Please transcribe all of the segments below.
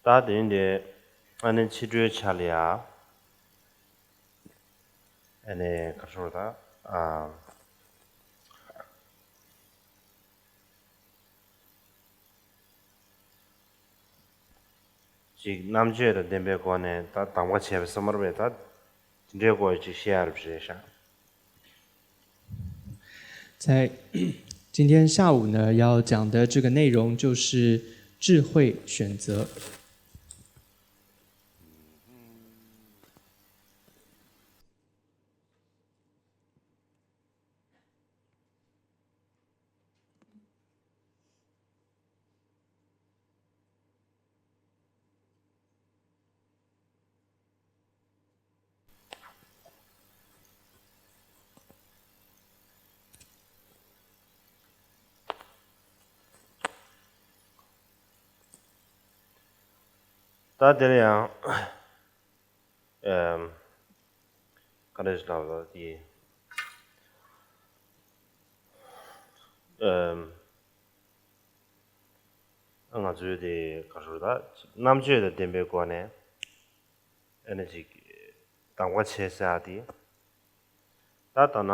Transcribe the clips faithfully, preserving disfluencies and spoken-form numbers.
ད་དེ་འདི་ཨ་ནི་ཕྱི་དྲོའི་ཆ་ལ་ཡ། ཨ་ནི་ག་རེ་ཟེར་ད། ཨ། ཅིག་རྣམ་དཔྱོད་དང་ལྡན་པའི་སྒོ་ནས་ད་གདམ་ག་བྱས་པའི་བསམ་པ་རེད་པས། ད་དེ་འདྲའི་སྐོར་ཅིག་བཤད་ཡ་རེད་ཤག 在今天下午呢，要讲的这个内容就是智慧选择。 ད་དེ་ལ་ཡང་། ཨེམ། ག་འདྲ་ཞིག་ལབ་ལ་དེ། ཨེམ། ང་ཚོའི་དེ་ག་རེ་ཟེར་ད། རྣམ་དཔྱོད་དང་ལྡན་པའི་སྒོ་ནས་ཨ་ནི་ཅིག་གདམ་ག་བྱེད་ཟེར་ཡ་དེ། ད་ད་ན་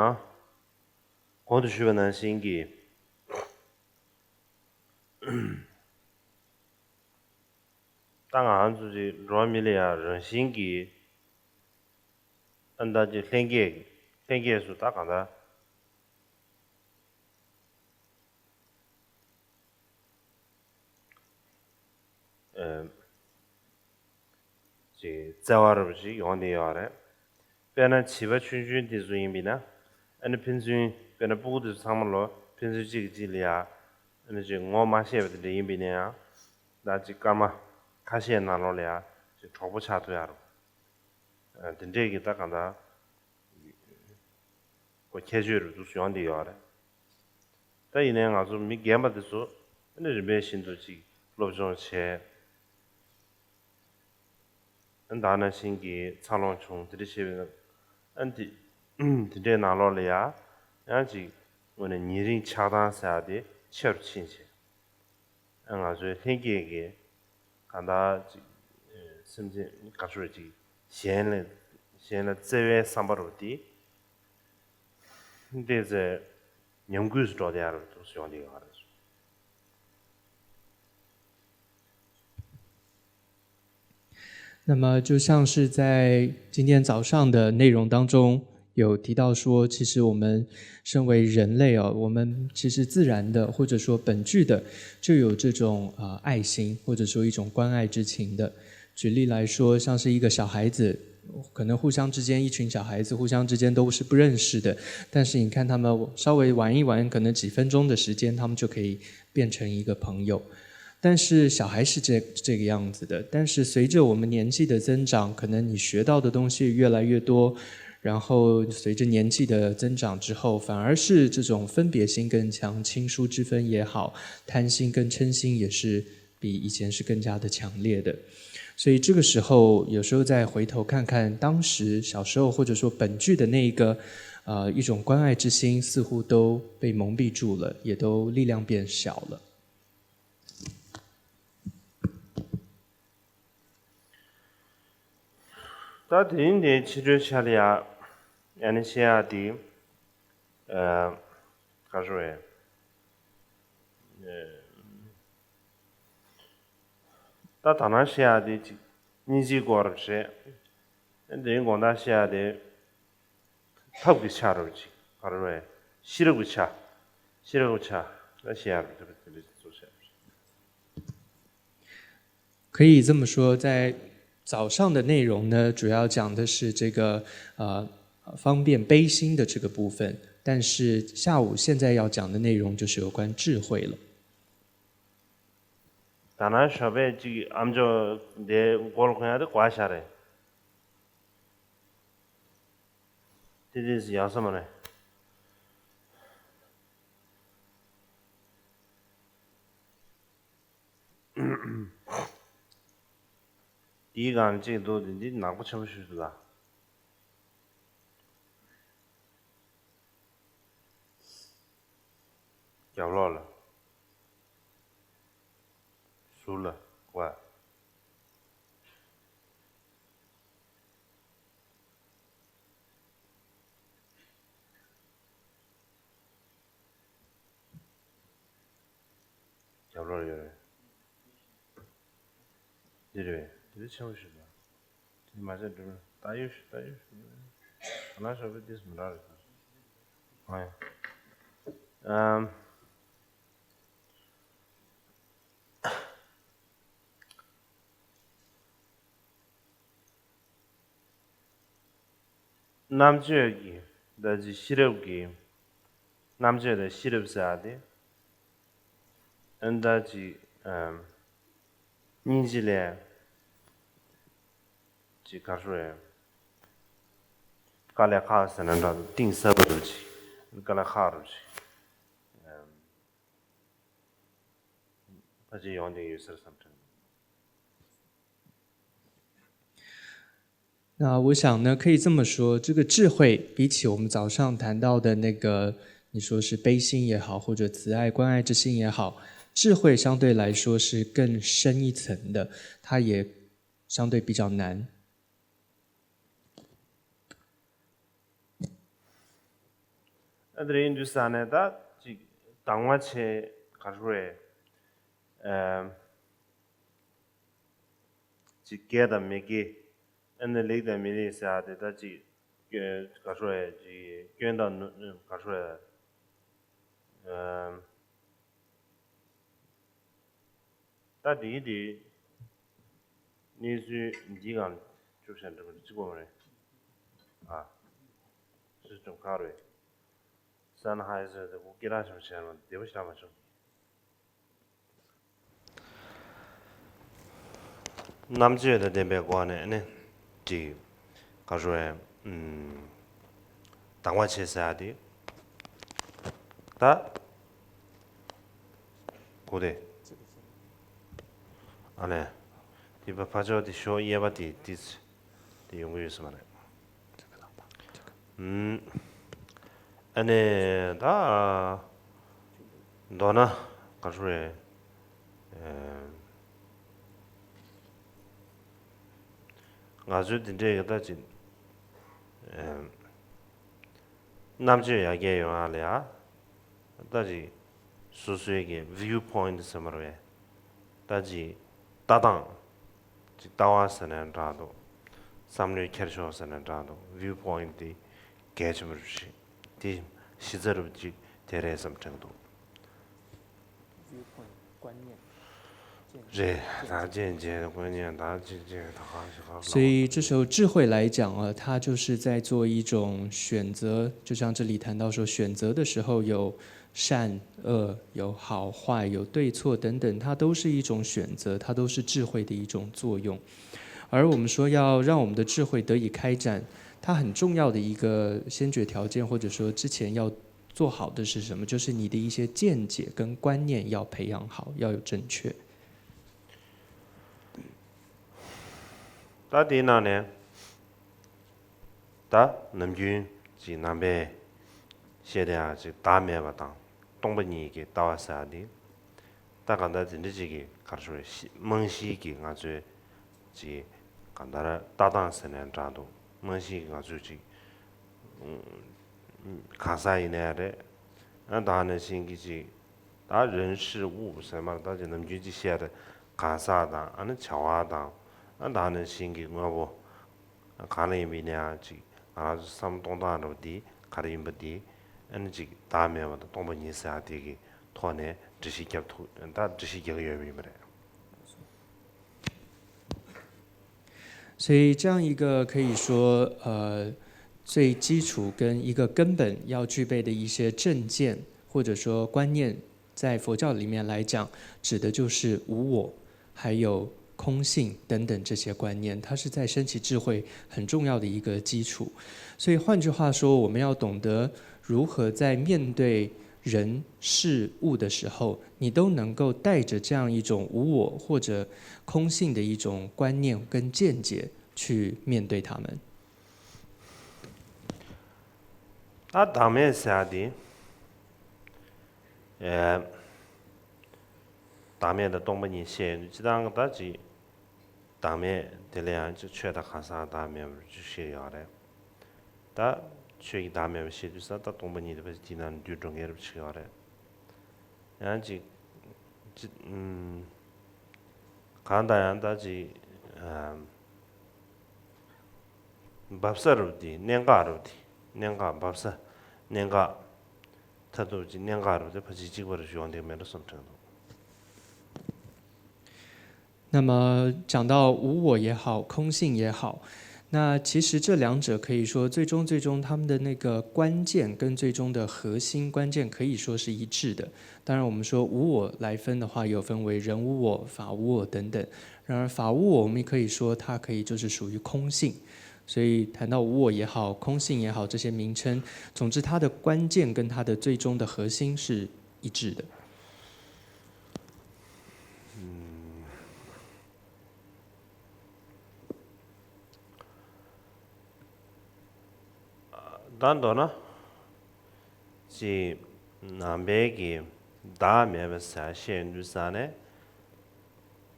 གོང་དུ་ཞུས་པ་ནང་བཞིན་གྱི། ད་ང་ཚོ་ཅིག་འགྲོ་བ་མི་ལ་ཡང་རང་བཞིན་གྱིས་ཨ་ནི་ད་ཅིག་ལྷན་སྐྱེས་ལྷན་སྐྱེས་སུ་ད་གང་ལྟར་ཨེ། ཅིག་བརྩེ་བ་རུ་ཅིག་ཡོང་བསྡད་ཡོད་རེད། དཔེར་ན་བྱིས་པ་ཆུང་ཆུང་དེ་ཚོ་ཡིན་པས་ན། ཨ་ནི་ཕན་ཚུན་དཔེར་ན་སྤུ་གུ་དེ་ཚོ་ཚང་མ་ལོ་ཕན་ཚུན་གཅིག་གིས་གཅིག་ལ་ཡ། ཨ་ནི་ཅིག་ངོ་མ་ཤེས་པ་དེ་འདྲ་ཡིན་པས་ན་ཡང་། ད་ཅིག་སྐར་མ་ཁ་ཤས་ནང་ལོགས་ལ་ཡ་ཅིག་གྲོགས་པོ་ཆགས་ཐུབ་ཡ་རུ། ཨ། དེ་འདྲས་ཀྱི་ད་གང་ལྟར་ཁོ་ཁྱད་ཆོས་རུ་འདུག་ཡོང་བསྡད་ཡོད་རེད། ད་ཡིན་ནའི་ང་ཚོ་མི་རྒན་པ་དེ་ཚོ་ཨ་ནི་རིམ་པས་བཞིན་དུ་ཅིག་སློབ་སྦྱོང་བྱས། ཨ་ནི་ད་ནང་བཞིན་གྱི་འཚར་ལོངས་བྱུང་དེ་འདྲ་བྱས་པའི་ཨ་ནི་དེ་དེ་འདྲའི་ནང་ལོགས་ལ་ཡ་ཡང་ཅིག་དངོས་གནས་ཉེ་རིང་ཆགས་སྡང་ཟེར་ཡ་དེ་ཆེ་རུ་ཕྱིན་བྱས། ཨ། ང་ཚོའི་ལྷན་སྐྱེས་ཀྱི་གང་ལྟར་ཅིག་སེམས་ཅན་ག་ཚོད་ཅིག་གཞན་ལ་གཞན་ལ་བརྩེ་བའི་བསམ་པ་རུ་དེ་ཏོག་ཙམ་ཉམས་རྒུད་སུ་འགྲོ་བསྡད་ཡ་རུ་འདུག་སེ་ཡོང་བསྡད་ཡོད་རེད། 那么就像是在今天早上的内容当中有提到说，其实我们身为人类哦，我们其实自然的或者说本具的就有这种呃爱心，或者说一种关爱之情的。举例来说，像是一个小孩子，可能互相之间一群小孩子互相之间都是不认识的，但是你看他们稍微玩一玩，可能几分钟的时间，他们就可以变成一个朋友。但是小孩是这这个样子的，但是随着我们年纪的增长，可能你学到的东西越来越多，然后随着年纪的增长之后，反而是这种分别心更强，亲疏之分也好，贪心跟嗔心也是比以前是更加的强烈的。所以这个时候，有时候再回头看看当时小时候或者说本具的那个呃一种关爱之心，似乎都被蒙蔽住了，也都力量变小了。 ད་དེ་རིང་འདིའི་ཕྱི་དྲོའི་ཆ་ལ་ཡ་ཨ་ནི་བཤད་ཡ་དེ། ཨ། ག་རེ་ཟེར་བས། ཨ། ད་ད་ནང་བཤད་ཡ་དེ་ཅིག་སྙིང་རྗེའི་སྐོར་རེད། ཨ། དེ་རིང་དགོང་དག་བཤད་ཡ་དེ་ཐབས་ཀྱི་ཆ་རེད་ཅིག་ག་རེ་ཟེར་བས། ཤེས་རབ་ཀྱི་ཆ། ཤེས་རབ་ཀྱི་ཆ་ལ་བཤད་ཡ་རེད། དེ་འདྲ་བཟོ་བཤད་ཡ་རེད། 可以这么说，在早上的内容呢，主要讲的是这个呃方便悲心的这个部分，但是下午现在要讲的内容就是有关智慧了。 ད་ནང་ཞོགས་པའི་ཅིག་ཨ་མཆོག་དེ་མགོ་ལ་གོན་ཡ་དེ་གོ་བ་ཤ་རེད། དེ་དེ་ཡག་ས་མ་རེད། དེའི་སྒང་གཅིག་འདུག་དེ་འདི་ནག་པོ་ཆེན་པོ་ཞིག་འདུག་ལ། རྒྱབ་ལོགས་ལ། ཟུར་ལ་བ། རེད། དེ་ཆེན་པོ་ཞིག་རེད། དེ་མ་བྱས་འགྲིག་མ་རེད། ད་ཡོད་ཤི་ད་ཡོད་ཤི། ད་ན་ཤོག་པའི་དེས་མི་འདྲ་རེད། ཨ་ཡ། ཨམ། རྣམ་དཔྱོད་ཀྱི་ད་ཅི་ཤེས་རབ་ཀྱི་རྣམ་དཔྱོད་དང་ཤེས་རབ་ཟེར་ཡ་དེ། ཨན་ད་ཅི་ཨམ། སྙིང་རྗེ་ལས་ཅི་གར་ཤོར་ཡ། དཀའ་ལས་ཁག་ཟེར་ན་འདྲ་འདུག་གཏིང་ཟབ་པ་རུ་ཅི་དཀའ་ལས་ཁག་རུ་ཅི། ཨམ། ཕལ་ཆེར་ཡོང་བསྡད་ཡོད་ཟེར་བསམ་དྲན། 那我想呢，可以这么说，这个智慧比起我们早上谈到的那个，你说是悲心也好，或者慈爱、关爱之心也好，智慧相对来说是更深一层的，它也相对比较难。 ཨ་དེ་རིང་འདུག་ས་ནས་ད་ཅིག་དང་བ་ཆེ་གར་ཤོར་ཡ། ཨམ། ཅིག་དགེ་དང་མི་དགེ། ཨ་ནི་ལེགས་དང་མི་ལེགས་ཟེར་ཡ་དེ་ད་ཅིག་ག་ཤོར་ཡ་ཅིག་སྐྱོན་དང་ནུ་ག་ཤོར་ཡ། ཨམ། ད་དེའི་དེ་གནས་ཚུལ་འདི་གང་ཅུ་ཤ་འགྲིག་པ་གཅིག་པོ་མ་རེད། ཨ། སུས་ཀྱང་ཁ་རེད། སན་ཧའི་ཟེར་དེ་ཁོ་སྐད་གྲགས་ཆེན་པོ་བྱས་ན་བདེ་པོ་ཞིག་རག་མ་བྱུང་། རྣམ་དཔྱོད་དང་ལྡན་པའི་སྒོ་ནས་ནི་ཅིག་ག་རེ་ཟེར། ཨུམ། དང་བ་བྱེད་ཟེར་ཡ་དེ། ད། གོ་དེ། ཨ་ནི། དེ་བ་ཕ་ཆོག་དེ་ཞོག་གཡས་པ་དེ་དེ་དེ་ཡོང་གི་ཡོད་ས་མ་རེད། ཨུམ། ཨ་ནི་ད། མདོར་ན་ག་རེ་རེད། ཨེ། ང་ཚོའི་འདི་འདྲའི་ཡོད་ད་ཅིག་ཨེ། རྣམ་དཔྱོད་ཡར་རྒྱས་ཡོང་ཡ་ལ་ཡ། ད་ཅིག་སོ་སོའི་གི་view point ཟེར་མ་རེད་པས། ད་ཅིག་ལྟ་སྟངས། ཅིག་ལྟ་བ་ཟེར་ནའང་འདྲ་འདུག་བསམ་བློའི་འཁྱེར་ཕྱོགས་ཟེར་ནའང་འདྲ་འདུག view point དེ་གལ་ཆེན་པོ་རེད། དེ་གཞི་རྩ་རུ་ཅིག་དེ་རེད་བསམ་དྲན་འདུག view point 观念。 རེད། ད་རྗེས་རྗེས་དཀོན་གཉེར་ད་ཅི་ཅི་ད་གང་ཞིག་གང་所以这时候智慧来讲啊，它就是在做一种选择，就像这里谈到说，选择的时候有善恶、有好坏、有对错等等，它都是一种选择，它都是智慧的一种作用。而我们说要让我们的智慧得以开展，它很重要的一个先决条件，或者说之前要做好的是什么？就是你的一些见解跟观念要培养好，要有正确。 ད་དེའི་ནང་ནས་ད་ནམ་རྒྱུན་གྱི་ནང་པའི་བཤད་དེ་ཡང་ཅིག་བདག་མེད་པ་དང་སྟོང་པ་ཉིད་ཀྱི་ལྟ་བ་ཟེར་ཡ་དེ། ད་གང་ལྟར་དེ་འདྲ་ཅིག་གི་ག་རེ་ཞུ་རེད། རྨང་གཞིའི་གི་ང་ཚོའི་ཅིག་གང་ལྟར་ལྟ་སྟངས་ཟེར་ནའང་འདྲ་འདུག་རྨང་གཞིའི་གི་ང་ཚོའི་ཅིག་གང་ཟག་ཡིན་ནའི་རེད། ཨ་ད་ནང་བཞིན་གྱི་ཅིག་ད་人事物ཟེར་མ་རེད། ད་ཅིག་ནམ་རྒྱུན་ཅིག་བཤད་རེད། གང་ཟག་དང་ཨ་ནི་བྱ་བ་དང་ཨ་ད་ནང་བཞིན་གྱི་དངོས་པོ། གང་ལ་ཡིན་པ་ཡིན་ནའང་ཅིག་ང་རང་ཚོ་བསམ་བློ་གཏོང་སྟངས་འདྲ་བོ་འདི་ག་རེ་ཡིན་པ་འདི་ཨ་ནི་ཅིག་བདག་མེད་པ་དང་སྟོང་པ་ཉིད་ཟེར་ཡ་དེ་གི་ཐོག་ནས་འགྲེལ་བཤད་རྒྱབ་ཐུབ། ད་འགྲེལ་བཤད་རྒྱག་གི་ཡོད་པ་ཡིན་པ་རེད། 所以这样一个可以说呃最基础跟一个根本要具备的一些正见或者说观念，在佛教里面来讲，指的就是无我，还有空性等等这些观念，它是在升起智慧很重要的一个基础。所以换句话说，我们要懂得如何在面对人事物的时候，你都能够带着这样一种无我或者空性的一种观念跟见解去面对他们。 ད་བདག་མེད་ཟེར་ཡ་དེ། ཨེ། བདག་མེད་དང་སྟོང་པ་ཉིད་བཤད་ཡོང་དུས་སྤྱིར་བཏང་གི་ད་ཅིག་བདག་མེད་དེ་ལ་ཡང་ཅིག་ཆོས་དང་གང་ཟག་བདག་མེད་པར་ཅིག་བཤད་ཡོད་རེད། ད་ཆོས་ཀྱི་བདག་མེད་པ་བཤད་དུས་ས་ད་སྟོང་པ་ཉིད་དེ་ཕལ་ཆེར་དེའི་ནང་ནས་འདུས་འགྲོ་མཁན་རབ་ཅིག་ཡོད་རེད། ཡང་ཅིག་ཅི་ཨུམ། གང་ལྟར་ཡང་ད་ཅིག་ ཨམ། འབབ་ས་རུ་དེ་གནད་འགག་རུ་དེ། གནད་འགག་འབབ་ས། གནད་འགག་མཐར་ཐུག་ཅིག་གནད་འགག་རུ་དེ་ཕལ་ཆེར་གཅིག་པ་རུ་ཡོང་དེ་མེད་འགྲོ་བསམ་དྲན་འདུག། 那么讲到无我也好，空性也好，那其实这两者可以说最终最终他们的那个关键跟最终的核心关键可以说是一致的。当然，我们说无我来分的话，有分为人无我、法无我等等。然而，法无我，我们也可以说它可以就是属于空性。所以谈到无我也好，空性也好，这些名称，总之它的关键跟它的最终的核心是一致的。 ད་མདོར་ན། ཅིག་ནང་པའི་གི་བདག་མེད་པ་ཟེར་བཤད་ཡོང་དུས་ཙང་ནས།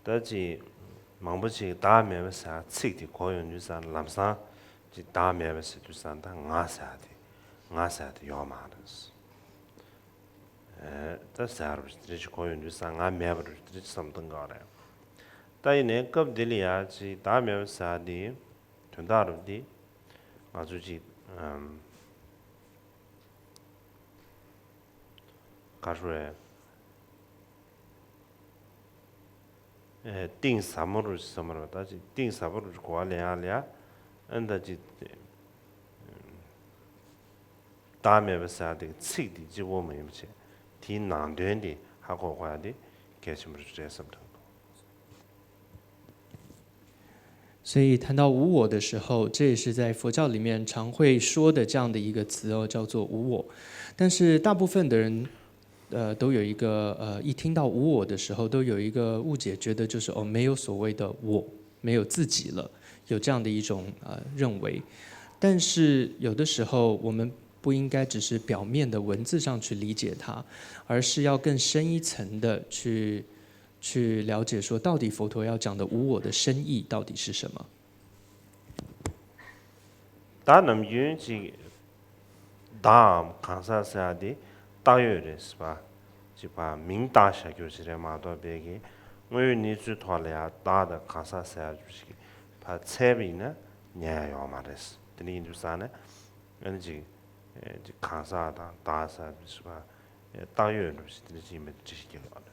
ད་ཅིག་མང་པོ་ཅིག་བདག་མེད་པ་ཟེར་ཚིག་དེ་གོ་ཡོང་དུས་ཙང་ལམ་སང་ཅིག་བདག་མེད་པ་ཟེར་དུས་ཙང་ད་ང་ཟེར་དེ་ང་ཟེར་དེ་ཡོད་མ་རེད། ཨེ། ད་ཟེར་རུ་དེ་འདྲ་ཞིག་གོ་ཡོང་དུས་ཙང་ང་མེད་པ་རུ་དེ་འདྲ་ཞིག་བསམ་བཏང་གི་རེད། ད་ཡིན་ནའི་སྐབས་འདི་ལ་ཡ་ཅིག་བདག་མེད་པ་ཟེར་དེ་དོན་དག་རུ་དེ་ང་ཚོ་ཅིག་ཨམ། ག་རེ་ཟེར། ཨེ། གཏིང་ཟབ་མོ་རུ་ཟེར་མ་རེད་པ། ད་ཅིག་གཏིང་ཟབ་མོ་རུ་གོ་བ་ལེན་ཡག་ལ་ཡ། ཨ་ནི་ད་ཅིག་བདག་མེད་པ་ཟེར་ཡག་དེ་ཚིག་དེ་གཅིག་པོ་མ་ཡིན་པ་བྱས། དེའི་ནང་དོན་དེ་ཧ་གོ་དགོས་ཡག་དེ་གལ་ཆེན་པོ་རེད་བསམ་དྲན་འདུག། 所以谈到无我的时候，这也是在佛教里面常会说的这样的一个词哦，叫做无我。但是大部分的人，呃，都有一个呃，一听到无我的时候，都有一个误解，觉得就是哦，没有所谓的我，没有自己了，有这样的一种呃认为。但是有的时候，我们不应该只是表面的文字上去理解它，而是要更深一层的去去了解说，到底佛陀要讲的无我的深意到底是什么。 ད་ནམ་རྒྱུན་ཅིག་བདག་གམ་གང་ཟག་ཟེར་ཡག་དེ་བཏགས་ཡོད་རེད་ཟེར་བ། ཅིག་ཕར་མིང་བཏགས་བཞག་རྒྱུ་ཞིག་རེད་མ་གཏོགས་པའི་གི་དངོས་ཡོད་གནས་ཚུལ་ཐོག་ལ་ཡ་བདག་དང་གང་ཟག་ཟེར་ཡག་རྒྱུ་ཞིག་ཕར་འཚལ་བ་ཡིན་ན་ཉན་ཡག་ཡོད་མ་རེད། དེ་འདྲ་ཡིན་དུས་ཙང་ནས་ཨ་ནི་ཅིག་ཨེ། ཅིག་གང་ཟག་དང་བདག་ཟེར་ཞིག་ཕར་བཏགས་ཡོད་འགྲོ་ཞིག་དེ་འདྲ་ཅིག་ཡིན་པའི་འགྲེལ་བཤད་རྒྱག་གི་ཡོད་རེད།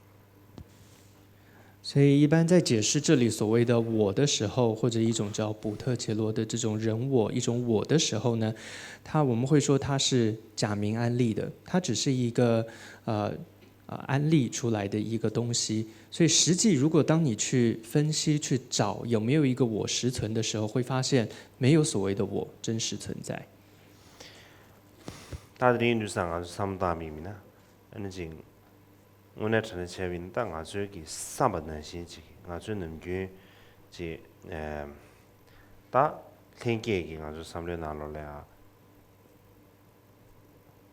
所以，一般在解释这里所谓的我的时候，或者一种叫普特伽罗的这种人我，一种我的时候呢，它我们会说它是假名安立的，它只是一个呃呃安立出来的一个东西。所以实际如果当你去分析去找有没有一个我实存的时候，会发现没有所谓的我真实存在。 ད་དེ་རིང་དུས་སང་ང་ཚོ་བསམ་བློ་བཏང་མིན་ན་ཨ་ནི་ཅིག་དངོས་གནས་དྲང་གནས་བྱས་པ་ཡིན་ན་ད་ང་ཚོའི་གི་བསམ་པ་ནང་བཞིན་ཅིག་ང་ཚོའི་ནམ་རྒྱུན་ཅིག་ཨེ། ད་ལྷན་སྐྱེས་ཀྱི་ང་ཚོའི་བསམ་བློའི་ནང་ལོགས་ལ་ཡང་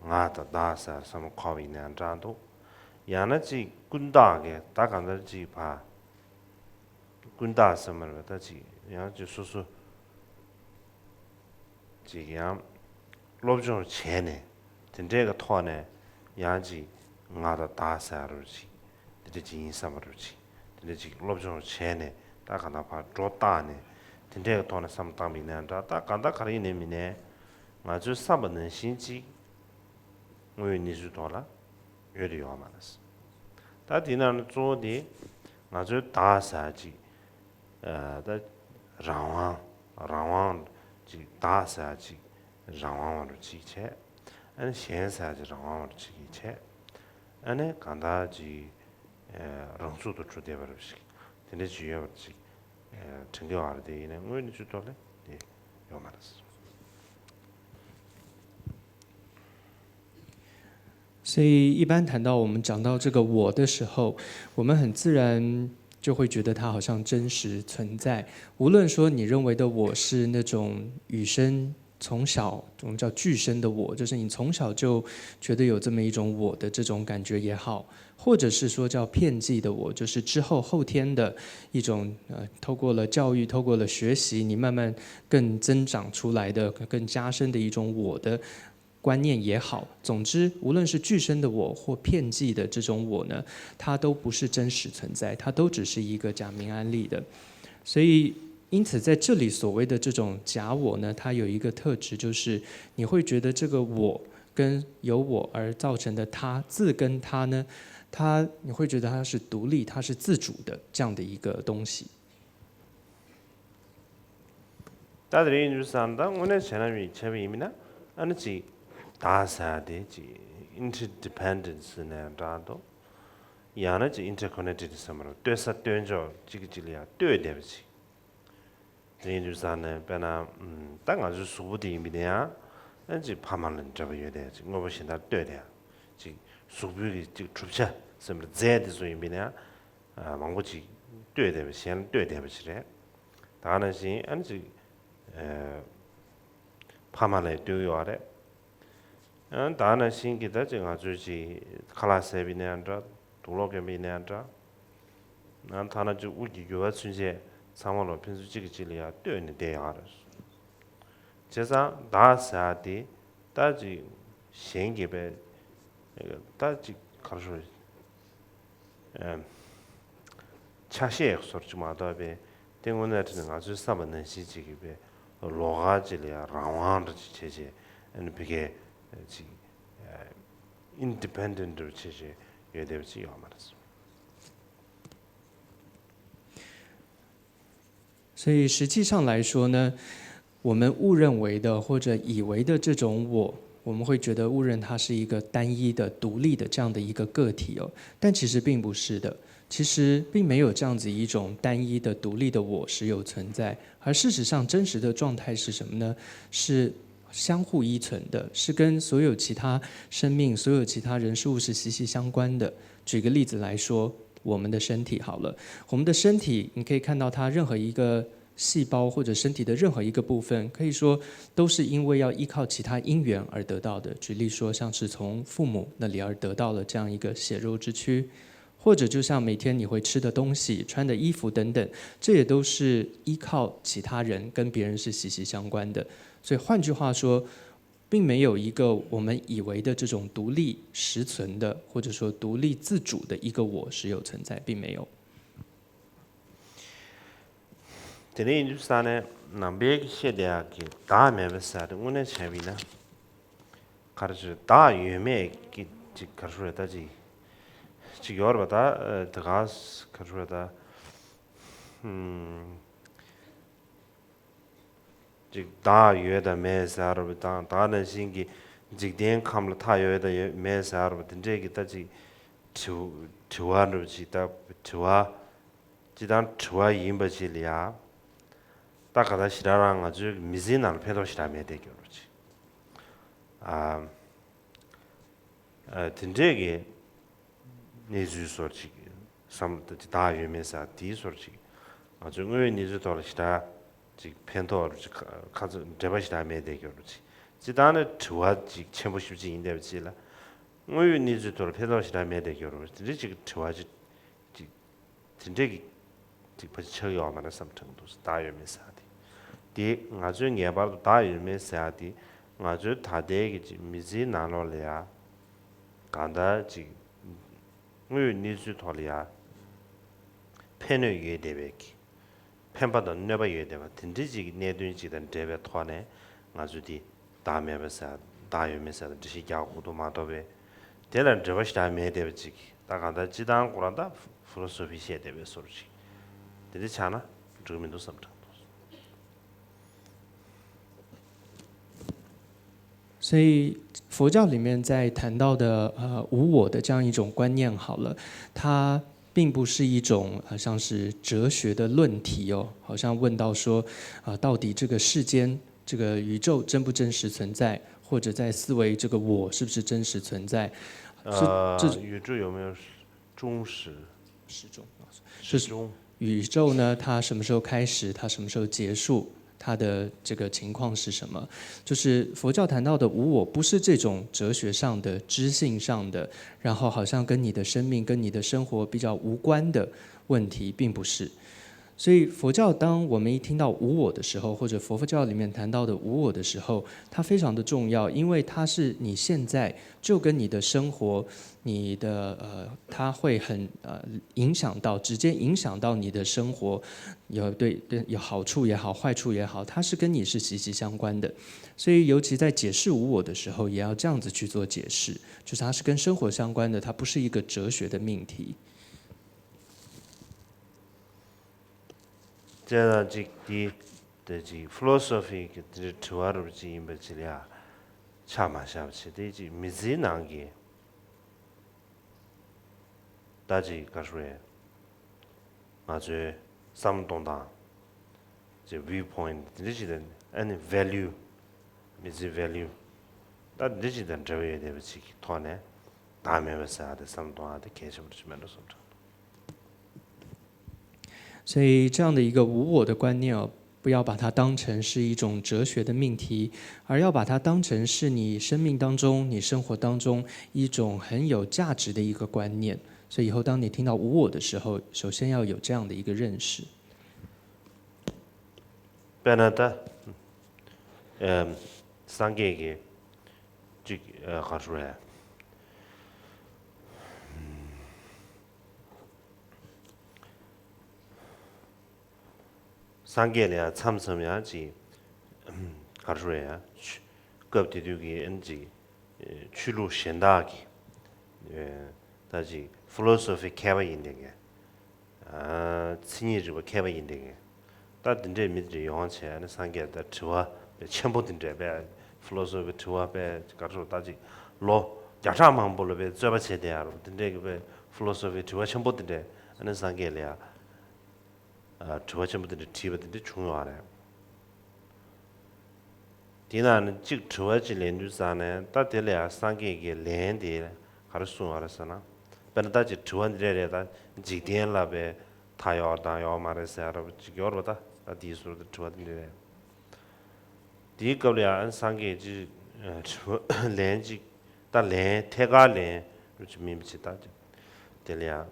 ང་དང་བདག་ཟེར་བསམ་བློ་འཁོར་བ་ཡིན་ན་ཡང་འདྲ་འདུག། ཡང་ན་ཅིག་ཀུན་བཏགས་ཀྱི་ད་གང་ལྟར་ཅིག་ཕར་ཀུན་བཏགས་ཟེར་མ་རེད་པ། ད་ཅིག་ཡང་ཅིག་སོ་སོ་ཅིག་ཡང་སློབ་སྦྱོང་བྱས་ནས་དེ་འདྲའི་གི་ཐོག་ནས་ཡང་ཅིག་ང་དང་བདག་ཟེར་རོ་ཅིག་དེ་འདྲ་ཅིག་ཡིན་བསམ་པ་རོ་ཅིག་དེ་འདྲ་ཅིག་སློབ་སྦྱོང་བྱས་ནས་ད་གང་ལྟར་ཕར་སྒྲོ་བཏགས་ནས་དེ་འདྲའི་གི་ཐོག་ནས་བསམ་བཏང་བ་ཡིན་ན་འདྲ། ད་གང་ལྟར་ག་རེ་ཡིན་ནའི་མིན་ནའི་ང་ཚོའི་བསམ་པ་ནང་བཞིན་ཅིག་དངོས་ཡོད་གནས་ཚུལ་ཐོག་ལ་ཡོད་དེ་ཡོད་མ་རེད། ད་དེ་ནང་ནས་གཙོ་བོ་དེ་ང་ཚོའི་བདག་ཟེར་ཅིག་ཨ། ད་རང་དབང་རང་དབང་ཅིག་བདག་ཟེར་ཅིག་རང་དབང་བ་རུ་ཅིག་བྱས། ཨ་ནི་གཞན་ཟེར་ཅིག་རང་དབང་བ་རུ་ཅིག་བྱས། ཨ་ནི་གང་ལྟར་ཅིག་ཨ། རང་ཚུགས་སུ་འགྲོ་བསྡད་པ་རུ་ཅིག་དེ་འདྲ་ཅིག་ཡོད་པ་ཅིག་ཨ། དྲན་གྱི་ཡོད་རེད། དེ་ཡིན་ན་དངོས་གནས་ཚུལ་ཐོག་ལ་དེ་ཡོད་མ་རེད། 所以，一般谈到我们讲到这个我的时候，我们很自然就会觉得它好像真实存在。无论说你认为的我是那种与生从小，我们叫具身的我，就是你从小就觉得有这么一种我的这种感觉也好，或者是说叫片剂的我，就是之后后天的一种呃，透过了教育，透过了学习，你慢慢更增长出来的、更加深的一种我的观念也好，总之，无论是具身的我或片剂的这种我呢，它都不是真实存在，它都只是一个假名安立的。所以，因此，在这里所谓的这种假我呢，它有一个特质，就是你会觉得这个我跟由我而造成的他，自跟他呢，它你会觉得它是独立，它是自主的这样的一个东西。 ད་དེ་རིང་ཡིན་དུས་ཙང་ད་དངོས་གནས་བྱས་ན་མི་བྱས་པ་ཡིན་མིན་ན་ཨ་ནི་ཅིག་བདག་ཟེར་ཡ་དེ་ཅིག་interdependence་ནས་འདྲ་འདུག་ཡང་ན་ཅིག་interconnected་ཟེར་མ་རེད། ལྟོས་ས་ལྟོས་འཇོག་ཅིག་གིས་ཅིག་ལ་ཡང་ལྟོས་བསྡད་པ་ཅིག་དེ་ཡིན་དུས་ཙང་ནས་དཔེར་ན་ད་ང་ཚོའི་གཟུགས་པོ་དེ་ཡིན་པ་ཡིན་ན་ཡང་ཨ་ནི་ཅིག་ཕ་མ་ལ་འབྲེལ་བ་ཡོད་དེ་ཅིག་དངོས་པོ་གཞན་དག་ལྟོས་དེ་ཡང་ཅིག་གཟུགས་པོའི་གི་ཅིག་གྲུབ་ཆ་ཟེར་མ་རེད། རྫས་དེ་ཚོ་ཡིན་པ་ཡིན་ན་ཡང་མང་པོ་ཅིག་ལྟོས་བསྡད་པ་གཞན་ལ་ལྟོས་བསྡད་པ་ཅིག་རེད། ད་ག་ནང་བཞིན་ཨ་ནི་ཅིག་ཕ་མ་ལ་ལྟོས་ཡོད་རེད། ཨ་ད་ག་ནང་བཞིན་གྱི་ད་ཅིག་ང་ཚོས་ཅིག་ཁ་ལག་ཟས་པ་ཡིན་ན་ཡང་འདྲ། དུག་ལོག་གོན་པ་ཡིན་ན་ཡང་འདྲ། ཨ་ཐ་ན་ཅིག་དབུགས་ཀྱི་རྒྱུ་བ་ཚུན་ཆད་ཚང་མ་ལོ་ཕན་ཚུན་གཅིག་གིས་གཅིག་ལ་ཡང་ལྟོས་ནས་བསྡད་ཡོད་རེད། བྱས་ཙང་བདག་ཟེར་ཡ་དེ་ད་ཅིག་གཞན་གྱིས་པའི་ད་ཅིག་ག་རེ་ཞུ་དགོས་རེད། ཆ་ཤས་སོར་ཅིག་མ་གཏོགས་པའི་དེ་དངོས་གནས་དྲན་ང་ཚོའི་བསམ་པ་ནང་བཞིན་ཅིག་གི་པའི་ལོགས་ཀ་ཅིག་ལ་ཡང་རང་དབང་འདྲ་ཅིག་བྱས་བྱས་ཨ་ནི་ཕ་གིའི་ཅིག་independent་འདྲ་བྱས་བྱས་ཡོད་བསྡད་པ་ཅིག་ཡོད་མ་རེད། 所以实际上来说呢，我们误认为的或者以为的这种我，我们会觉得误认它是一个单一的、独立的这样的一个个体哦，但其实并不是的。其实并没有这样子一种单一的、独立的我时有存在，而事实上真实的状态是什么呢？是相互依存的，是跟所有其他生命、所有其他人事物是息息相关的。举个例子来说，我们的身体好了，我们的身体，你可以看到它任何一个细胞或者身体的任何一个部分，可以说都是因为要依靠其他因缘而得到的。举例说，像是从父母那里而得到了这样一个血肉之躯，或者就像每天你会吃的东西、穿的衣服等等，这也都是依靠其他人，跟别人是息息相关的。所以换句话说，并没有一个我们以为的这种独立实存的，或者说独立自主的一个我时有存在，并没有。 དེ་ནས་ཡིན་དུས་ས་ནས་ནང་པའི་གི་བཤད་བསྡད་ཡག་གི་བདག་མེད་པ་ཟེར་དེ་དངོས་གནས་བྱས་པ་ཡིན་ན། ག་རེ་ཟེར་བདག་ཡོད་མེད་ཀྱི་ཅིག་ག་རེ་ཟེར་ད་ཅིག་ཅིག་ཡོད་རེད་པ། ད་དེ་ག་ག་རེ་ཟེར་ད། ཅིག་བདག་ཡོད་དང་མེད་ཟེར་བ་དང་ད་ག་ནང་བཞིན་གྱི་འཇིག་རྟེན་ཁམས་ལ་མཐའ་ཡོད་དང་ཡོད་མེད་ཟེར་བ་དེ་འདྲས་ཀྱི་ད་ཅིག་དྲི་དྲི་བ་འདྲ་བ་ཅིག་ད་དྲི་བ་ཅི་དང་དྲི་བ་ཡིན་པ་ཅིག་ལ་ཡ། ད་ག་ད་ཞེ་དྲག་རང་ང་ཚོའི་མི་ཚེའི་ནང་ལ་ཕན་ཐོགས་ཞེ་དྲག་མེད་དེ་སྐྱོ་རུ་ཅིག་ཨ། དེ་འདྲས་ཀྱི་གནས་ཚུལ་སོར་ཅིག་བསམ་བློ་བདག་ཡོད་མེད་ཟེར་དེའི་སོར་ཅིག་ང་ཚོའི་དངོས་ཡོད་གནས་ཚུལ་ཐོག་ལ་ཞེ་དྲག་ཅིག་ཕན་ཐོགས་རུ་ཅིག་ཁ་ཚོད་འབྲེལ་བ་ཞེ་དྲག་མེད་དེ་སྐྱོ་རུ་ཅིག་ཅི་ལྟར་ནས་དྲི་བ་ཅིག་ཆེན་པོ་ཞེ་པོ་ཅིག་ཡིན་བསྡད་པ་ཅིག་ལ། དངོས་ཡོད་གནས་ཚུལ་ཐོག་ལ་ཕན་ཐོགས་ཞེ་དྲག་མེད་དེ་སྐྱོ་རུ་དེ་འདྲས་ཅིག་དྲི་བ་ཅིག་ཅིག་དེ་འདྲས་ཀྱི་ཅིག་ཕལ་ཆེར་ཆགས་ཡོད་མ་རེད་བསམ་དྲན་འདུག་བདག་ཡོད་མེད་ཟེར་ཡ་དེ། དེ་ང་ཚོའི་ངེས་པར་དུ་བདག་ཡོད་མེད་ཟེར་ཡ་དེ་ང་ཚོའི་ད་ལྟའི་གི་ཅིག་མི་ཚེའི་ནང་ལོགས་ལ་ཡ་གང་ལྟར་ཅིག་དངོས་ཡོད་གནས་ཚུལ་ཐོག་ལ་ཡ་ཕན་གནོད་ཡོད་བསྡད་པའི་གི་ཕན་པ་དང་གནོད་པ་ཡོད་བསྡད་པ་དེ་འདྲའི་ཅིག་གི་གནད་དོན་ཅིག་དང་འབྲེལ་བའི་ཐོག་ནས་ང་ཚོས་དེ་བདག་མེད་པ་ཟེར་བདག་ཡོད་མེད་ཟེར་འགྲེལ་བཤད་རྒྱག་དགོས་འདུག་མ་གཏོགས་པའི་དེ་ལ་འབྲེལ་བ་ཞེ་དྲག་མེད་བསྡད་པ་ཅིག་ད་གང་ལྟར་སྤྱི་བཏང་ཁོ་རང་ད་ཕི་ལོ་སོ་ཕི་བཤད་བསྡད་པའི་བཟོ་འདྲ་ཅིག་དེ་འདྲ་ཆགས་ན་འགྲིག་མི་འདུག་བསམ་དྲན་འདུག 所以佛教里面在谈到的呃无我的这样一种观念，好了，它并不是一种呃像是哲学的论题哦，好像问到说啊、呃到底这个世间这个宇宙真不真实存在，或者在思维这个我是不是真实存在？呃，宇宙有没有终始？始终，始终。宇宙呢，它什么时候开始？它什么时候结束？它的这个情况是什么？就是佛教谈到的无我，不是这种哲学上的、知性上的，然后好像跟你的生命、跟你的生活比较无关的问题，并不是。所以佛教，当我们一听到无我的时候，或者佛教里面谈到的无我的时候，它非常的重要，因为它是你现在就跟你的生活，你的呃，它会很呃影响到，直接影响到你的生活，有对对有好处也好，坏处也好，它是跟你是息息相关的。所以尤其在解释无我的时候，也要这样子去做解释，就是它是跟生活相关的，它不是一个哲学的命题。དེ་ལ་ཅིག་དེ་དེ་ཅིག་ཕི་ལོ་སོ་ཕི་གི་དེ་འདྲའི་དྲི་བ་རུ་ཅིག་ཡིན་པ་ཅིག་ལ་ཡ་ཆ་མ་བཞག་པ་བྱས་དེ་ཅིག་མི་ཚེའི་ནང་གི་ད་ཅིག་ག་རེ་ཟེར། ང་ཚོའི་བསམ་བློ་གཏོང་སྟངས་ཅིག་view point དེ་འདྲ་ཅིག་དང་ཨ་ནི་value མི་ཚེའི་value ད་འདི་ཅིག་དང་འབྲེལ་བ་ཡོད་བསྡད་པ་ཅིག་གི་ཐོག་ནས་བདག་མེད་པ་ཟེར་ཡ་དེ་བསམ་བློ་གཏོང་ཡ་དེ་གལ་ཆེན་པོ་ཅིག་མེད་འགྲོ་བསམ་དྲན།所以这样的一个无我的观念哦，不要把它当成是一种哲学的命题，而要把它当成是你生命当中、你生活当中一种很有价值的一个观念。所以以后当你听到无我的时候，首先要有这样的一个认识。 དཔེར་ན་ད་ཨེམ། སངས་རྒྱས་ཀྱི་ཅིག་ཨ་ག་རེ་ཟེར། སངས་རྒྱས་ལ་ཡང་མཚམས་མཚམས་ཡང་ཅིག་ག་རེ་ཟེར། ཆོས་སྐབས་དེ་དུས་ཀྱི་ཨ་ནི་ཅིག་ཆོས་ལུགས་གཞན་དག་གི་ད་ཅིག་ཕི་ལོ་སོ་ཕི་མཁས་པ་ཡིན་བསྡད་མཁན། མཚན་ཉིད་རིག་པ་མཁས་པ་ཡིན་བསྡད་མཁན། ད་འདི་འདྲའི་མི་དེ་འདྲ་ཡོང་བྱས་ཨ་ནི་སངས་རྒྱས་ད་དྲི་བ་དཔེ་ཆེན་པོ་དེ་འདྲ་དཔེ་ཕི་ལོ་སོ་ཕི་དྲི་བ་དཔེ་ག་རེ་ཟེར། ད་ཅིག་ལོ་བརྒྱ་ཕྲག་མང་པོ་ལ་དཔེ་རྩོད་པ་བྱས་བསྡད་ཡ་རུ་དེ་འདྲའི་གི་དཔེ་ཕི་ལོ་སོ་ཕི་དྲི་བ་ཆེན་པོ་དེ་འདྲ་ཨ་ནི་སངས་རྒྱས་ལ་ཡ་དྲི་བ་ཆེན་པོ་དེ་འདྲ་དྲིས་པ་དེ་འདྲ་བྱུང་ཡོད་རེད། དེ་ནང་ནས་གཅིག་དྲི་བ་གཅིག་ལེན་དུས་ཙང་ནས་ད་དེ་ལ་ཡང་སངས་རྒྱས་ཀྱི་ལན་དེ་ག་རེ་གསུངས་པ་རེད་ཟེར་ན། དཔེར་ན་ད་ཅིག་དྲི་བ་འདི་འདྲ་རེད། ད་འཇིག་རྟེན་ལ་དཔེ་མཐའ་ཡོད་དང་ཡོད་མ་རེད་ཟེར་ཡ་ར་ཅིག་ཡོད་རེད་པ། ད་ད་དེའི་ཟུར་དུ་དྲི་བ་འདི་འདྲ་རེད། དེའི་སྐབས་ལ་ཡང་སངས་རྒྱས་ཀྱིས་དྲི་བ་ལན་གཅིག་ད་ལན་ཐད་ཀར་ལན་རུ་ཅིག་མིན་པ་ཅིག་ད་དེ་ལ་ཡང་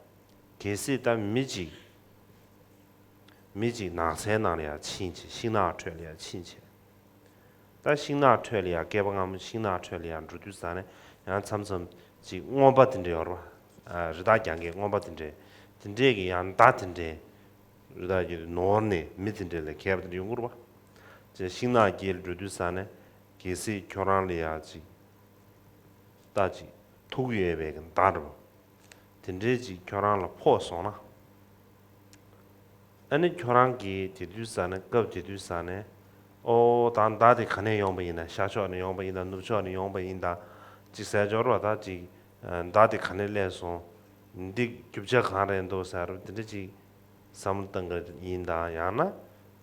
གལ་སྲིད་ད་མི་གཅིག་མི་གཅིག་ནགས་ཚལ་ནང་ལ་ཡང་ཕྱིན་བྱས། ཤིང་ནགས་ཁྲོད་ལ་ཡང་ཕྱིན་བྱས། ད་ཤིང་ནགས་ཁྲོད་ལ་ཡང་བསྐལ་པ་སྔ་མོ་ཤིང་ནགས་ཁྲོད་ལ་ཡང་འགྲོ་དུས་ཙང་ནས་ཡང་མཚམས་མཚམས་ཅིག་རྔོན་པ་དེ་འདྲ་ཡོད་རེད་པ། རི་དྭགས་རྒྱང་གའི་རྔོན་པ་དེ་འདྲས། དེ་འདྲས་ཀྱི་ཡང་མདའ་དེ་འདྲས། རི་དྭགས་ཀྱི་ནོར་ནས་མི་དེ་འདྲས་ལ་མཁས་པ་དེ་འདྲ་ཡོང་གི་རེད་པ། ཅིག་ཤིང་ནགས་དཀྱིལ་འགྲོ་དུས་ཙང་ནས་གལ་སྲིད་ཁྱོད་རང་ལ་ཡང་ཅིག་ད་ཅིག་ཐུག་ཡོད་པའི་གི་མདའ་འདྲ་པོ། དེ་འདྲའི་ཅིག་ཁྱོད་རང་ལ་ཕོག་སོང་ན། ཨ་ནི་ཁྱོད་རང་གིས་དེ་དུས་ཙ་ནས་སྐབས་དེ་དུས་ཙ་ནས་ཨོ་ད་མདའ་དེ་ག་ནས་ཡོང་པ་ཡིན་ན། ཤར་ཕྱོགས་ནས་ཡོང་པ་ཡིན་ན། ནུབ་ཕྱོགས་ནས་ཡོང་པ་ཡིན་ད། ཅིག་ཟེར་འབྱོར་བ་ད་ཅིག་མདའ་དེ་ག་ནས་སླེབས་སོང་། འདི་རྒྱུ་ཆ་གང་རེད་འདུག་ཟེར་དེ་འདྲ་ཅིག་བསམ་བློ་བཏང་གི་ཡིན་ད། ཡང་ན་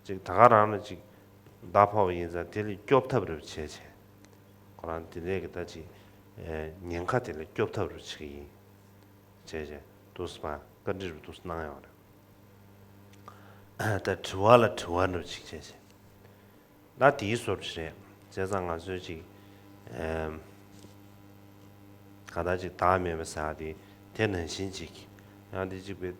ཅིག་ད་ག་རང་ལ་ཅིག་མདའ་ཕོག་པ་ཡིན་ཙང་དེ་ལ་སྐྱོབ་ཐབས་རེ་བྱས་བྱས། ཁོ་རང་དེ་འདྲས་ཀྱི་ད་ཅིག་ཉེན་ཁ་དེ་ལ་སྐྱོབ་ཐབས་རེ་བྱེད་ཀྱི་ཡིན། བྱས་བྱས་འདུག་སེ་ཕར་བཀའ་འདྲི་རུ་འདུག་སེ་གནང་ཡོང་རེད། ད་དྲི་བ་ལ་དྲི་བ་འདྲ་ཅིག་བྱས་བྱས། ད་དེའི་བཟོ་འདྲ་རེད། བྱས་ཙང་ང་ཚོས་ཅིག་ཨེམ། གང་ལྟར་ཅིག་བདག་མེད་པ་ཟེར་ཡ་དེ་དེ་ནང་བཞིན་ཅིག་ཡང་དེ་ཅིག་པའི་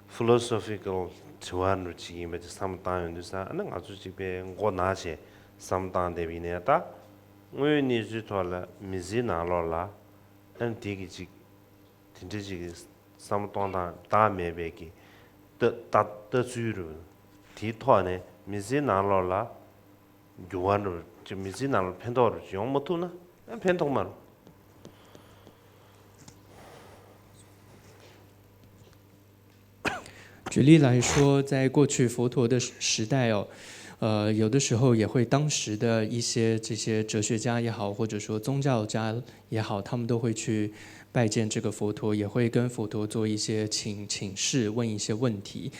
ཕི་ལོ་སོ་ཕི་ཀལ་དྲི་བ་འདྲ་ཅིག་ཡིན་པ་ཅིག་བསམ་བློ་བཏང་ཡོང་དུས་ཙང་ཨ་ནི་ང་ཚོ་ཅིག་པའི་མགོ་ནག་བྱས་བསམ་བློ་བཏང་བསྡད་པ་ཡིན་ནའི་ད་དངོས་ཡོད་གནས་ཚུལ་ཐོག་ལ་མི་ཚེའི་ནང་ལོགས་ལ་ཨ་ནི་དེ་གི་ཅིག་དེ་འདྲ་ཅིག་གི་བསམ་བློ་གཏོང་སྟངས་བདག་མེད་པའི་གི་ལྟ་ལྟ་ལྟ་ཚུལ་རུ་དེའི་ཐོག་ནས་མི་ཚེའི་ནང་ལོགས་ལ་འགྱུར་བ་འགྲོ་ཅིག་མི་ཚེའི་ནང་ལ་ཕན་ཐོགས་རུ་ཅིག་ཡོང་མ་ཐུབ་ན་ཨ་ཕན་ཐོགས་མ་རུང་། 举例来说，在过去佛陀的时时代哦，呃，有的时候也会当时的一些这些哲学家也好，或者说宗教家也好，他们都会去拜见这个佛陀，也会跟佛陀做一些请请示，问一些问题。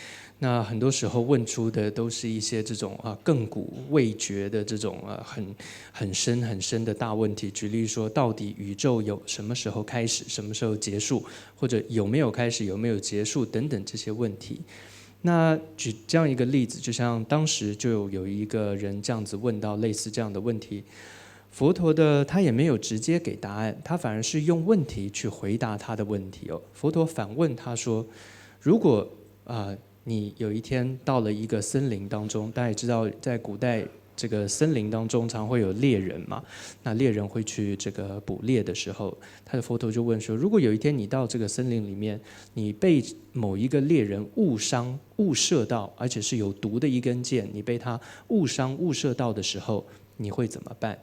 那很多时候问出的都是一些这种啊亘古未决的这种啊很很深很深的大问题。举例说，到底宇宙有什么时候开始，什么时候结束？或者有没有开始，有没有结束等等这些问题。那举这样一个例子，就像当时就有一个人这样子问到类似这样的问题，佛陀的他也没有直接给答案，他反而是用问题去回答他的问题哦。佛陀反问他说：“如果啊、呃你有一天到了一个森林当中，大家也知道，在古代这个森林当中常会有猎人嘛，那猎人会去这个捕猎的时候，他的佛陀就问说，如果有一天你到这个森林里面，你被某一个猎人误伤、误射到，而且是有毒的一根箭，你被他误伤、误射到的时候，你会怎么办？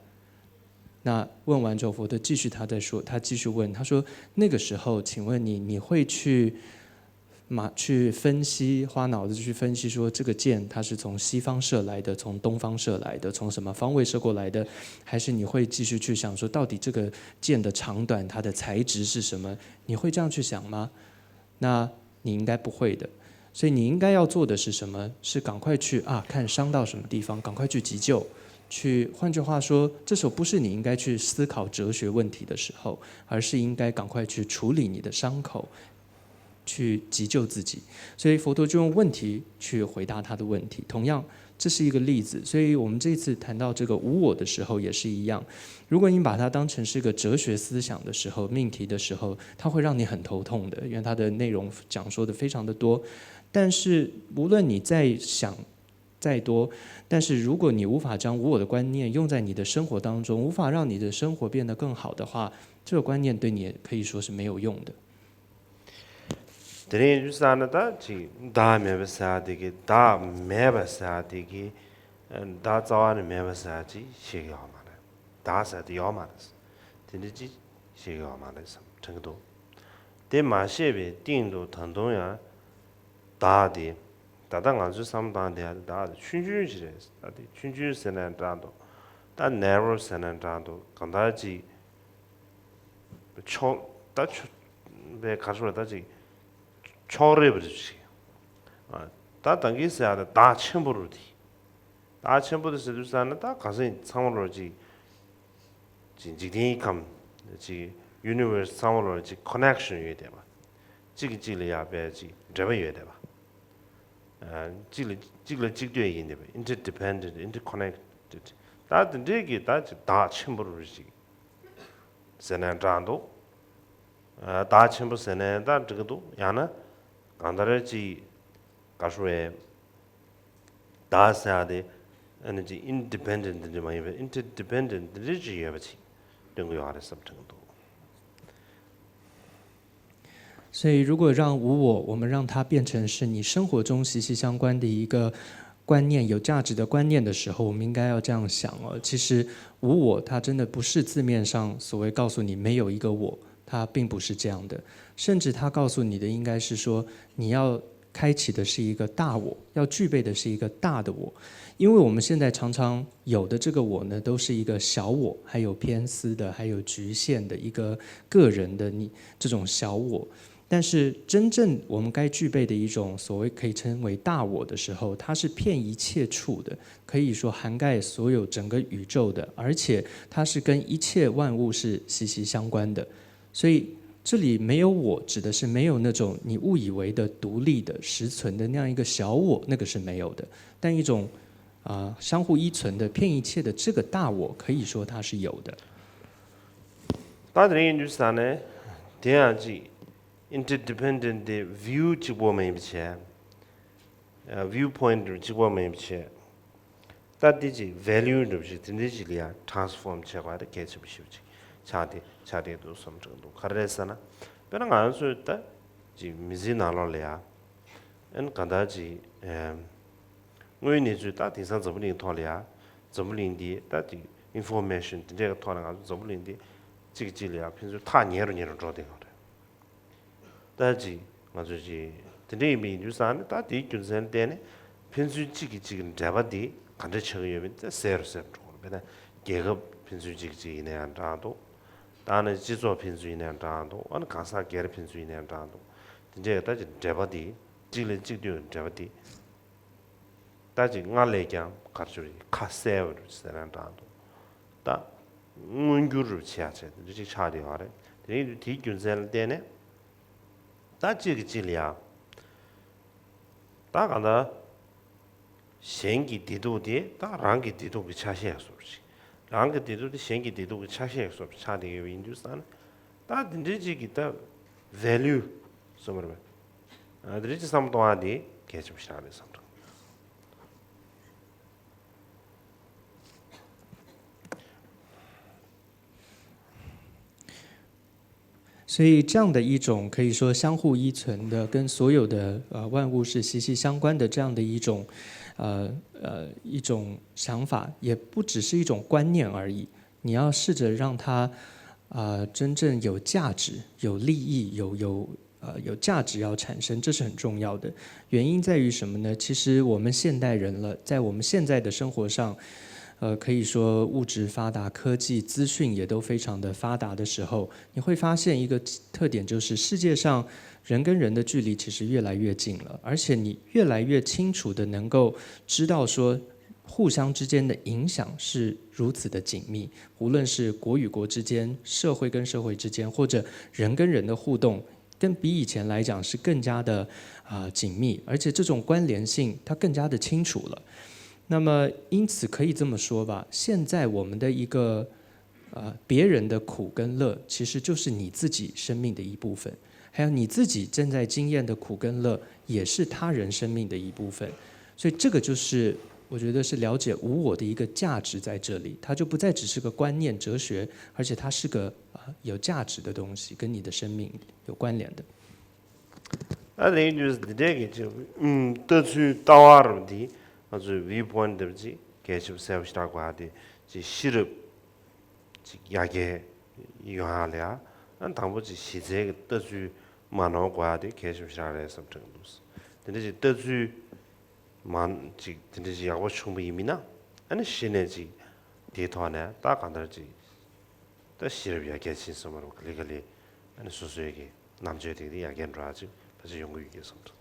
那问完之后，佛陀继续他在说，他继续问，他说：“那个时候，请问你，你会去马去分析，花脑子去分析说这个箭它是从西方射来的，从东方射来的，从什么方位射过来的，还是你会继续去想说到底这个箭的长短，它的材质是什么？你会这样去想吗？那你应该不会的。所以你应该要做的是什么？是赶快去啊，看伤到什么地方，赶快去急救。去，换句话说，这时候不是你应该去思考哲学问题的时候，而是应该赶快去处理你的伤口，去急救自己。所以佛陀就用问题去回答他的问题。同样，这是一个例子。所以我们这次谈到这个无我的时候也是一样，如果你把它当成是一个哲学思想的时候、命题的时候，它会让你很头痛的，因为它的内容讲说的非常的多。但是无论你在想再多，但是如果你无法将无我的观念用在你的生活当中，无法让你的生活变得更好的话，这个观念对你可以说是没有用的。དེ་རིང་ཡུལ་ས་ནི་ད་ཅིག་བདག་མེད་པ་ཟེར་དེ་གི་བདག་མེད་པ་ཟེར་དེ་གི་བདག་རྩ་བ་ནས་མེད་པ་ཟེར་ཅིག་ཤེས་ཀྱི་ཡོད་མ་རེད། བདག་ཟེར་དེ་ཡོད་མ་རེད། དེ་འདྲ་ཅིག་ཤེས་ཀྱི་ཡོད་མ་རེད་བསམ་དྲན་གྱི་འདུག་དེ་མ་ཤེས་པའི་སྟེང་དུ་ད་དུང་ཡང་བདག་དེ། ད་ལྟ་ང་ཚོའི་བསམ་བློ་བཏང་དེ་ཡང་བདག་དེ་ཆུང་ཆུང་ཞིག་རེད། ད་དེ་ཆུང་ཆུང་ཟེར་ནའང་འདྲ་འདུག་ད་ནེ་རོ་ཟེར་ནའང་འདྲ་འདུག་གང་ལྟར་ཅིག་ཕྱོགས་ད་ཕྱོགས་པའི་གར་ཤོར་ད་ཅིག་ཕྱོགས་རིས་པ་རེད་ཅིག་ད་ད་གིན་ཟེར་ཡག་ད་བདག་ཆེན་པོ་རུ་དེ། བདག་ཆེན་པོ་དེ་ཟེར་དུས་ས་ནི་ད་ག་ཟེ་ཚང་མ་ལོ་ཅིག་ཅིག་འཇིག་རྟེན་ཁམས་ཅིག་ཡུ་ནི་བར་སི་ཚང་མ་ལོ་ཅིག་ཀོ་ནེག་ཤན་ཡོད་བསྡད་པ། གཅིག་གིས་གཅིག་ལ་ཡག་པའི་ཅིག་འབྲེལ་བ་ཡོད་བསྡད་པ། གཅིག་ལ་གཅིག་ལ་གཅིག་ལྟོས་ཡིན་བསྡད་པ། ཨིན་ཊར་ཌི་པེན་ཌེན་ཊི། ཨིན་ཊར་ཀོ་ནེག་ཊེཌ། ད་དེ་འདྲའི་གི་ད་ཅིག་བདག་ཆེན་པོ་རུ་ཅིག་ཟེར་ནའང་འདྲ་འདུག་བདག་ཆེན་པོ་ཟེར་ནའང་ད་འགྲིག་གི་འདུག་ཡང་ན་གང་ལྟར་ཅིག་ག་ཧྲུ་བའི་བདག་ཟེར་ཡག་དེ་ཨ་ནི་ཅིག་ཨིན་ཌི་པེན་ཌེན་ཊི་འདི་འདྲ་མ་ཡིན་པའི་ཨིན་ཊར་ཌི་པེན་ཌེན་ཊི་འདི་འདྲ་ཅིག་ཡོད་པ་ཅིག་སྟོན་གྱི་ཡོད་རེད་བསམ་དྲན་གྱི་འདུག所以，如果让无我，我们让它变成是你生活中息息相关的一个观念、有价值的观念的时候，我们应该要这样想哦。其实，无我它真的不是字面上所谓告诉你没有一个我，它并不是这样的。甚至它告诉你的应该是说，你要开启的是一个大我，要具备的是一个大的我。因为我们现在常常有的这个我呢，都是一个小我，还有偏私的，还有局限的一个个人的你这种小我。但是真正我们该具备的一种所谓可以称为大我的时候，它是遍一切处的，可以说涵盖所有整个宇宙的，而且它是跟一切万物是息息相关的。所以这里没有我，指的是没有那种你误以为的独立的、实存的那样一个小我，那个是没有的。但一种啊、相互依存的、遍一切的这个大我，可以说它是有的。ད་དེ་རིང་ཡིན་དུས་ས་ནས་དེ་ཡང་ཅིག་ཨིན་ཊར་ཌི་པེན་ཌེན་ཊི་དེ་བིའུ་གཅིག་པོ་མ་ཡིན་པ་བྱས། བིའུ་པོ་ཡིན་ཊི་གཅིག་པོ་མ་ཡིན་པ་བྱས། ད་དེ་ཅིག་ཝེ་ལུ་འདྲ་པོ་ཅིག་དེ་འདྲའི་ཅིག་ལ་ཡང་ཊེ་རན་སི་ཕོམ་བྱེད་དགོས་ཡ་དེ་གལ་ཆེན་པོ་ཞེ་པོ་ཅིག་ཆགས་ཏེ་ཆགས་བསྡད་འདུག་བསམ་དྲན་འདུག་ག་རེ་རེད་ཟེར་ན། དཔེར་ན་ང་ཚོས་ད་ཅིག་མི་ཚེའི་ནང་ལོགས་ལ་ཡ། ཨ་ནི་གང་ལྟར་ཅིག་ཨེམ། དངོས་ཡོད་གནས་ཚུལ་ད་དེང་སང་འཛམ་བུ་གླིང་ཐོག་ལ་ཡ། འཛམ་བུ་གླིང་འདི་ད་ཅིག་ཨིན་ཕོར་མེ་ཤན་དེ་འདྲའི་ཐོག་ལ་ང་ཚོ་འཛམ་བུ་གླིང་འདི་གཅིག་གིས་གཅིག་ལ་ཡ་ཕན་ཚུན་ཐག་ཉེ་རུ་ཉེ་རུ་འགྲོ་བསྡད་ཡོད་རེད། ད་ཅིག་ང་ཚོས་ཅིག་དེ་འདྲ་ཡིན་པ་ཡིན་དུས་ཙང་ནི་ད་དེའི་རྒྱུ་མཚན་ལ་བརྟེན་ནས་ཕན་ཚུན་གཅིག་གིས་གཅིག་གི་འབྲེལ་བ་འདི་ག་འདྲ་ཆགས་ཀྱི་ཡོད་མེད་དེ་གསལ་རུ་གསལ་རུ་འགྲོ་གི་རེད། དཔེར་ན་རྒྱལ་ཁབ་ཕན་ཚུན་གཅིག་གིས་གཅིག་ཡིན་ན་ཡང་འདྲ་འདུག་ད་ནི་སྤྱི་ཚོགས་ཕན་ཚུན་ཡིན་ན་ཡང་འདྲ་འདུག་ཨ་ནི་གང་ཟག་སྒེར་ཕན་ཚུན་ཡིན་ན་ཡང་འདྲ་འདུག་དེ་འདྲའི་ད་ཅིག་འབྲེལ་བ་འདི་གཅིག་ལ་གཅིག་ལྟོས་འབྲེལ་བ་འདི། ད་ཅིག་སྔར་ལས་ཀྱང་ག་རེ་ཟེར་ཁ་གསལ་བ་རུ་ཟེར་ན་འདྲ་འདུག་ད་མངོན་འགྱུར་རུ་བྱེད་ཡ་བྱས་དེ་འདྲ་ཅིག་ཆགས་བསྡད་ཡོད་རེད། དེ་རིང་དུ་དེའི་རྒྱུ་མཚན་ལ་བརྟེན་ནས་ད་གཅིག་གིས་གཅིག་ལ་ཡ། ད་གང་ལྟར་གཞན་གྱི་བདེ་སྡུག་དེ་ད་རང་གི་བདེ་སྡུག་གི་ཆ་ཤས་སུ་རེད། རང་གི་བདེ་སྡུག་དེ་གཞན་གྱི་བདེ་སྡུག་གི་ཆ་ཤས་སུ་ཆགས་བསྡད་ཡོད་པ་ཡིན་དུས་ཙང་ནས་ད་དེ་འདྲའི་ཅིག་གི་ད་ཝེ་ལུ་གསུངས་པ་རེད་པས། ཨ་དེ་རིང་གི་བསམ་བློ་གཏོང་བ་འདི་གལ་ཆེན་པོ་ཞིག་རེད་བསམ་འདུག所以这样的一种可以说相互依存的，跟所有的呃万物是息息相关的这样的一种呃呃一种想法，也不只是一种观念而已。你要试着让它呃真正有价值、有利益、有有呃有价值要产生，这是很重要的。原因在于什么呢？其实我们现代人了，在我们现在的生活上，呃，可以说物质发达，科技、资讯也都非常的发达的时候，你会发现一个特点，就是世界上人跟人的距离其实越来越近了，而且你越来越清楚的能够知道说，互相之间的影响是如此的紧密，无论是国与国之间、社会跟社会之间，或者人跟人的互动，跟比以前来讲是更加的啊、呃紧密，而且这种关联性它更加的清楚了。那么，因此可以这么说吧，现在我们的一个呃别人的苦跟乐，其实就是你自己生命的一部分，还有你自己正在经验的苦跟乐，也是他人生命的一部分。所以这个就是我觉得是了解无我的一个价值在这里，它就不再只是个观念哲学，而且它是个啊、呃有价值的东西，跟你的生命有关联的。ཨ་ནི་ཡིན་དུས་འདི་འདྲའི་གི་ཅིག་ཨུམ་ལྟ་ཚུལ་ལྟ་བ་རུ་འདི་ང་ཚོའི་view point་འདི་ཅིག་གལ་ཆེན་པོ་གསལ་པོ་ཞིག་རག་དགོས་ཨ། དེ་ཅིག་ཤེས་རབ་ཅིག་ཡར་རྒྱས་ཡོང་ཡག་ལ་ཡ། ཨ་དང་པོ་ཅིག་གཞི་རྩའི་གི་ལྟ་ཚུལ་མ་ནོར་དགོས་ཨ། དེ་གལ་ཆེན་པོ་ཞིག་རག་རེད་བསམ་དྲན་གི་འདུག་དེ་འདྲ་ཅིག་ལྟ་ཚུལ་མ་ཅིག་དེ་འདྲ་ཅིག་ཡག་པོ་བྱུང་པ་ཡིན་མིན་ན། ཨ་ནི་གཞི་ནས་ཅིག་དེའི་ཐོག་ནས་ད་གང་ལྟར་ཅིག་ད་ཤེས་རབ་ཡར་རྒྱས་ཕྱིན་སོང་བ་རུ་ག་ལེ་ག་ལེ་ཨ་ནི་སོ་སོའི་གི་རྣམ་དཔྱོད་དེ་གི་ཡར་རྒྱས་འགྲོ་ཡག་ཅིག་ཕལ་ཆེར་ཡོང་གི་ཡོད་ཀྱི་བསམ་འདུག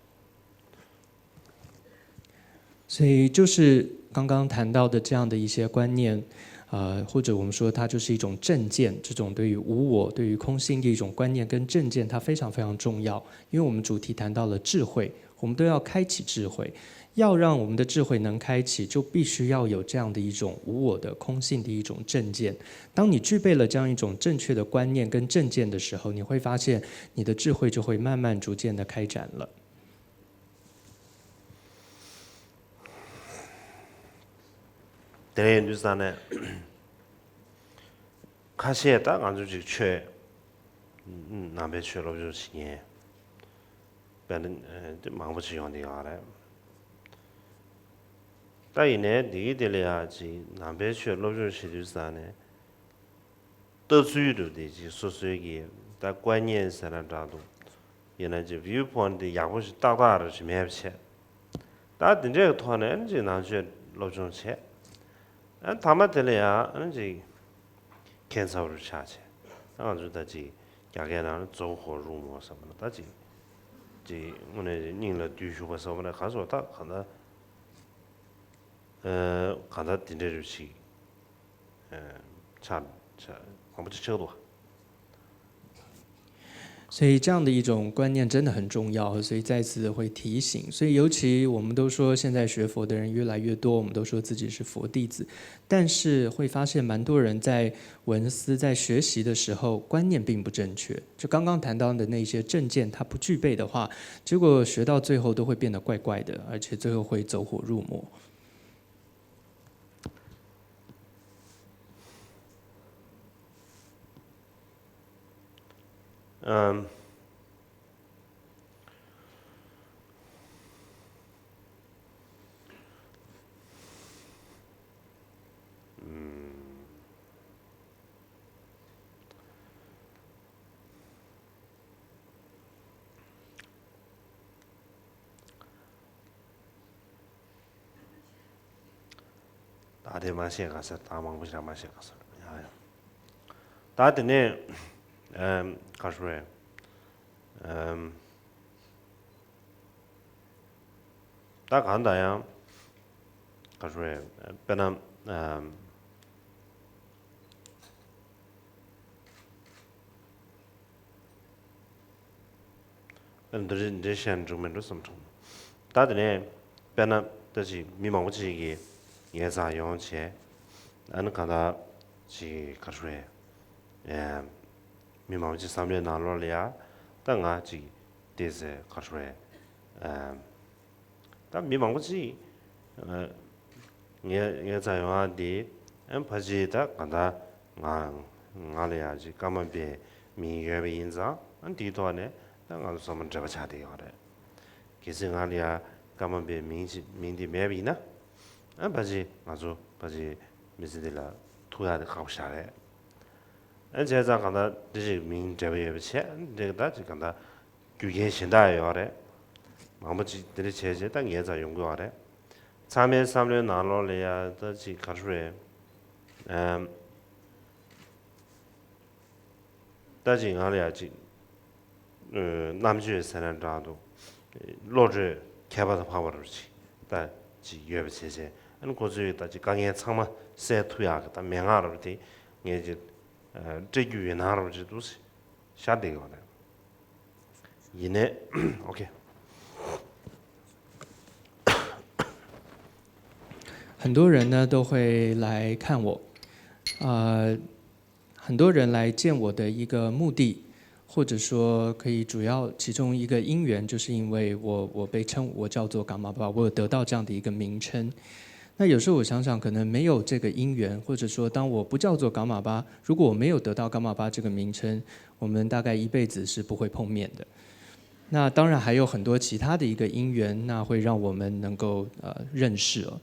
所以就是刚刚谈到的这样的一些观念，呃，或者我们说它就是一种正见，这种对于无我、对于空性的一种观念跟正见，它非常非常重要。因为我们主题谈到了智慧，我们都要开启智慧，要让我们的智慧能开启，就必须要有这样的一种无我的空性的一种正见。当你具备了这样一种正确的观念跟正见的时候，你会发现你的智慧就会慢慢逐渐的开展了。དེ་ཡིན་དུས་ཙང་ནས་ཁ་ཤས་ད་ང་ཚོ་ཅིག་ཆོས་ནང་པའི་ཆོས་སློབ་སྦྱོང་བྱེད་མཁན་དཔེར་ན་དེ་མང་པོ་ཅིག་ཡོང་བསྡད་ཡོད་རེད། ད་ཡིན་ནའི་འདི་གི་དེ་ལ་ཡ་ཅིག་ནང་པའི་ཆོས་སློབ་སྦྱོང་བྱེད་དུས་ཙང་ནས། ལྟ་ཚུལ་དུ་དེ་ཅིག་སོ་སོའི་གི་ད་ཀོན་ཉེན་ཟེར་ན་འདྲ་འདུག་ཡིན་ན་ཅིག་view point་དེ་ཡག་པོ་ཞིག་ཏག་ཏག་རུ་ཞིག་མེད་པ་བྱས། ད་དེ་འདྲའི་ཐོག་ནས་ཨ་ནི་ཅིག་ནང་ཆོས་སློབ་སྦྱོང་བྱས། ཨ་ཐ་མ་དེ་ལ་ཡང་ཨ་ནི་ཅིག་ཁྱད་མཚར་རུ་ཆགས་བྱས། ཨ་ང་ཚོ་ད་ཅིག་རྒྱ་སྐད་ནང་ལ་རྫོགས་ཧོ་རུ་མོ་ཟེར་བ་ན་ད་ཅིག་ཅིག་དངོས་གནས་སྙིང་ལ་བསྡུས་བཞུགས་པ་ཟེར་བ་ན་ག་སོ་ད་ག་ད་ག་ད་དེ་འདྲའི་རུ་ཞིག་ཆ་ཆ་མང་པོ་ཅིག་ཆགས་འདུག所以这样的一种观念真的很重要，所以再次会提醒。所以尤其我们都说现在学佛的人越来越多，我们都说自己是佛弟子，但是会发现蛮多人在闻思、在学习的时候观念并不正确。就刚刚谈到的那些正见，他不具备的话，结果学到最后都会变得怪怪的，而且最后会走火入魔。ཨམ། ད་དེ་མ་བཤད་ག་ཟེར། ད་མང་པོ་ཞིག་མ་བཤད་ག་ཟེར། ཡ་ཡ། ད་དེ་ནས་ཨམ་ག་རེ་ཟེར། ཨམ། ད་གང་ལྟར་ཡང་ག་རེ་ཟེར། དཔེར་ན་ཨམ། འདི་འདྲ་བཤད་ན་འགྲིག་མི་འགྲོ་བསམ་བྱུང་། ད་དེ་ནས་དཔེར་ན་ད་ཅིག་མི་མང་པོ་ཅིག་གིས་ངའི་རྩར་ཡོང་བྱས། ཨ་ནི་གང་ལྟར་ཅིག་ག་རེ་ཟེར། ཨེ། མི་མང་པོ་ཅིག་བསམ་བློའི་ནང་ལོགས་ལ་ཡ། ད་ང་ཅིག་དེ་ཟེར་ག་རེ་ཟེར། ཨ། ད་མི་མང་པོ་ཅིག་ཨ། ངའི་ངའི་རྩར་ཡོང་ཡག་འདི། ཨ། ཕལ་ཆེར་ད་གང་ལྟར་ང་ང་ལ་ཡ་ཅིག་ཀརྨ་པའི་མིང་ཡོད་པ་ཡིན་ཙང་། ཨ། འདིའི་ཐོག་ནས་ད་ང་ཚོ་ཚང་མ་འབྲེལ་བ་ཆགས་བསྡད་ཡོད་རེད། གལ་སྲིད་ང་ལ་ཡ་ཀརྨ་པའི་མིང་ཅིག་མིང་འདི་མེད་པ་ཡིན་ན། ཨ། ཕལ་ཆེར་ང་ཚོ་ཕལ་ཆེར་མི་ཚེ་འདི་ལ་ཐུག་ཡག་དེ་ཁག་པོ་ཞིག་རེད། ཨ། བྱས་ཙང་གང་ལྟར་འདི་ཞིག་མིང་འབྲེལ་བ་ཡོད་པ་བྱས། འདི་ད་ཅིག་གང་ལྟར་རྒྱུ་རྐྱེན་གཞན་དག་ཡོད་རེད། མང་པོ་ཅིག་འདི་འདྲ་བྱས་བྱས་ད་ངའི་རྩར་ཡོང་གི་ཡོད་རེད། ཚང་མའི་བསམ་བློའི་ནང་ལོགས་ལ་ཡ་ད་ཅིག་ག་རེ་ཟེར། ཨམ། ད་ཅིག་ང་ལ་ཡ་ཅིག་ཨ། རྣམ་དཔྱོད་ཟེར་ན་འདྲ་འདུག་བློ་གྲོས་ཁྱད་པར་དུ་འཕགས་པ་རུ་ཅིག་ད་ཅིག་ཡོད་པ་བྱས་བྱས། ཨ་ནི་ཁོ་ཚོས་ད་ཅིག་དཀའ་ངལ་ཚང་མ་སེལ་ཐུབ་ཡག་གི་ད་མན་ངག་རུ་དེ་ངས་ཅིག་ཨ། སྤྲད་རྒྱུ་ཡོད་ན་རུ་ཅིག་འདུག་ཤར་བསྡད་ཡོད་རེད། ཡིན་ནའི། ཨོ་ཁེ། 很多人呢都会来看我，呃，很多人来见我的一个目的，或者说可以主要其中一个因缘，就是因为我我被称我叫做 Karmapa，我有得到这样的一个名称。那有时候我想想，可能没有这个因缘，或者说当我不叫做 Karmapa，如果我没有得到 Karmapa 这个名称，我们大概一辈子是不会碰面的。那当然还有很多其他的一个因缘，那会让我们能够呃认识哦。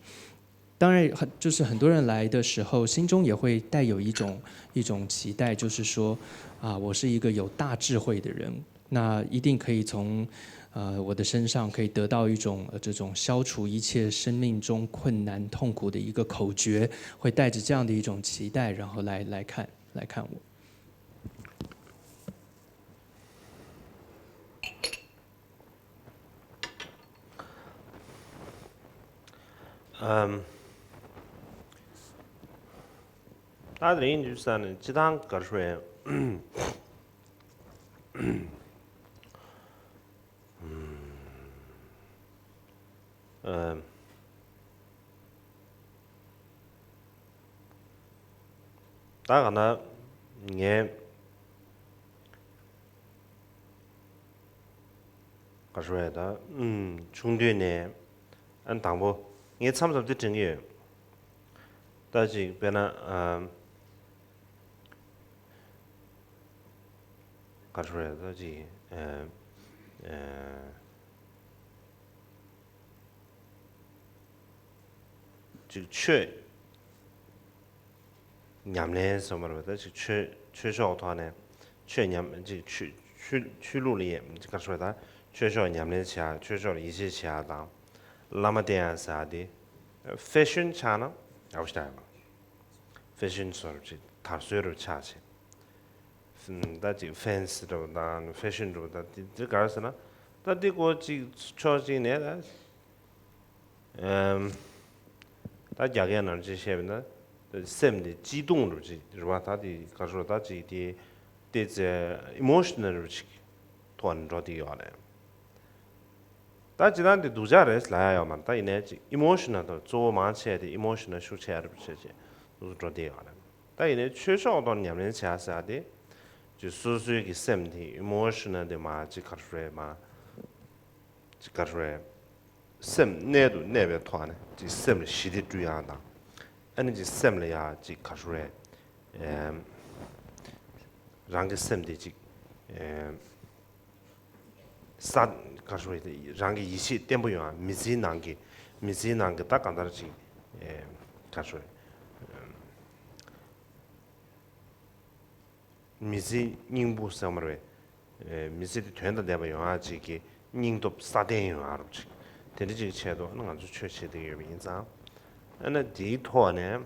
当然很，就是很多人来的时候，心中也会带有一种一种期待，就是说，啊，我是一个有大智慧的人，那一定可以从，呃，我的身上可以得到一种，呃，这种消除一切生命中困难痛苦的一个口诀，会带着这样的一种期待，然后来来看来看我。 ཨམ། ད་དེ་རིང་འདུག་ས་ནས་སྤྱི་བཏང་ག་རེ་ཟེར། ཨམ། ད་ག་ན་ངས་ག་རེ་ཟེར། ད་ཨུམ། ཆུང་དུས་ནས། ཨ། དང་པོ་ངས་མཚམས་མཚམས་དེ་དྲན་གྱི་ཡོད། ད་ཅིག་དཔེར་ན། ཨམ། ག་རེ་ཟེར། ད་ཅིག་ཨ། ཨ། ཅིག་ཆོས་ཉམས་ལེན་ཟེར་བ་རེད་པ། ད་ཅིག་ཆོས་ཆོས་ཕྱོགས་ཐོག་ནས་ཆོས་ཉམས། ཅིག་ཆོས་ཆོས་ཆོས་ལུགས་ལ་ཡ་ཅིག་ག་རེ་ཟེར། ད་ཆོས་ཕྱོགས་ཉམས་ལེན་བྱེད་ཡ། ཆོས་ཕྱོགས་ལ་ཡིད་ཆེས་བྱེད་ཡ་དང་། བླ་མ་བསྟེན་ཡ་ཟེར་ཡ་དེ་ཕེ་ཤོན་ཆགས་ན་ཡག་པོ་ཞིག་རེད་པ། ཕེ་ཤོན་བཟོ་འདྲ་ཅིག་དར་སྲོལ་འདྲ་ཆགས་བྱས། ད་ཅིག་ཕེན་སི་འདྲ་པོ་དང་ཕེ་ཤོན་འདྲ་པོ་དང་དེ་དེ་ག་རེ་ཟེར་ན། ད་དེ་ཀོ་ཅིག་ཕྱོགས་གཅིག་ནས་ད། ཨམ། ད་རྒྱ་སྐད་ནང་བཞིན་བཤད་པ་ཡིན་ན། སེམས་དེ་སྐྱིད་གདུང་འདྲ་པོ་ཅིག་རེད་པ། ད་དེ་ག་རེ་ཟེར། ད་ཅིག་དེ་ཏོག་ཙམ་ཨི་མོ་ཤི་ནལ་འདྲ་པོ་ཅིག་ཐོག་ནས་འགྲོ་བསྡད་ཡོད་རེད། ད་སྤྱིར་བཏང་དེ་སྡུག་ཅག་རེད་ལབ་ཡ་ཡོད་མ་རེད། ད་ཡིན་ནའི་ཅིག་ཨི་མོ་ཤི་ནལ་དང་གཙོ་བོ་མང་ཆེ་དེ་ཨི་མོ་ཤི་ནལ་ཤུགས་ཆེ་ཡ་འདྲ་པོ་བྱས་བྱས་འདུག་སེ་འགྲོ་བསྡད་ཡོད་རེད། ད་ཡིན་ནའི་ཆོས་ཕྱོགས་ཐོག་ཉམས་ལེན་བྱེད་ཡ་ཟེར་ཡ་དེ། ཅིག་སོ་སོའི་གི་སེམས་དེ་ཨི་མོ་ཤི་ནལ་དེ་མར་ཅིག་ག་རེ་ཟེར། མར་ཅིག་ག་རེ་ཟེར། སེམས་རྣལ་དུ་གནས་པའི་ཐོག་ནས་ཅིག་སེམས་ལ་ཞི་བདེ་སྤྲོད་ཡ་དང་། ཨ་ནི་ཅིག་སེམས་ལ་ཡ་ཅིག་ག་རེ་ཟེར། ཨེམ། རང་གི་སེམས་དེ་ཅིག་ཨེམ། ས། ག་རེ་ཟེར། རང་གི་ཡིད་ཆེས་བརྟན་པོ་ཡོང་ཡ། མི་ཚེའི་ནང་གི་མི་ཚེའི་ནང་གི་ད་གང་ལྟར་ཅིག་ཨེམ། ག་རེ་ཟེར། ཨེམ། མི་ཚེའི་སྙིང་པོ་ཟེར་བ་རེད། ཨེ། མི་ཚེ་འདི་དོན་དང་ལྡན་པ་ཡོང་ཡག་ཅིག་གི་སྙིང་སྟོབས་སྲ་བརྟན་ཡོང་ཡག་རུ་ཅིག་དེ་འདྲ་ཅིག་ཆེད་དུ་ཨ་ནི་ང་ཚོ་ཆོས་བྱེད་བསྡད་ཡོད་པ་ཡིན་ཙང་། ཨ་ནི་དེའི་ཐོག་ནས།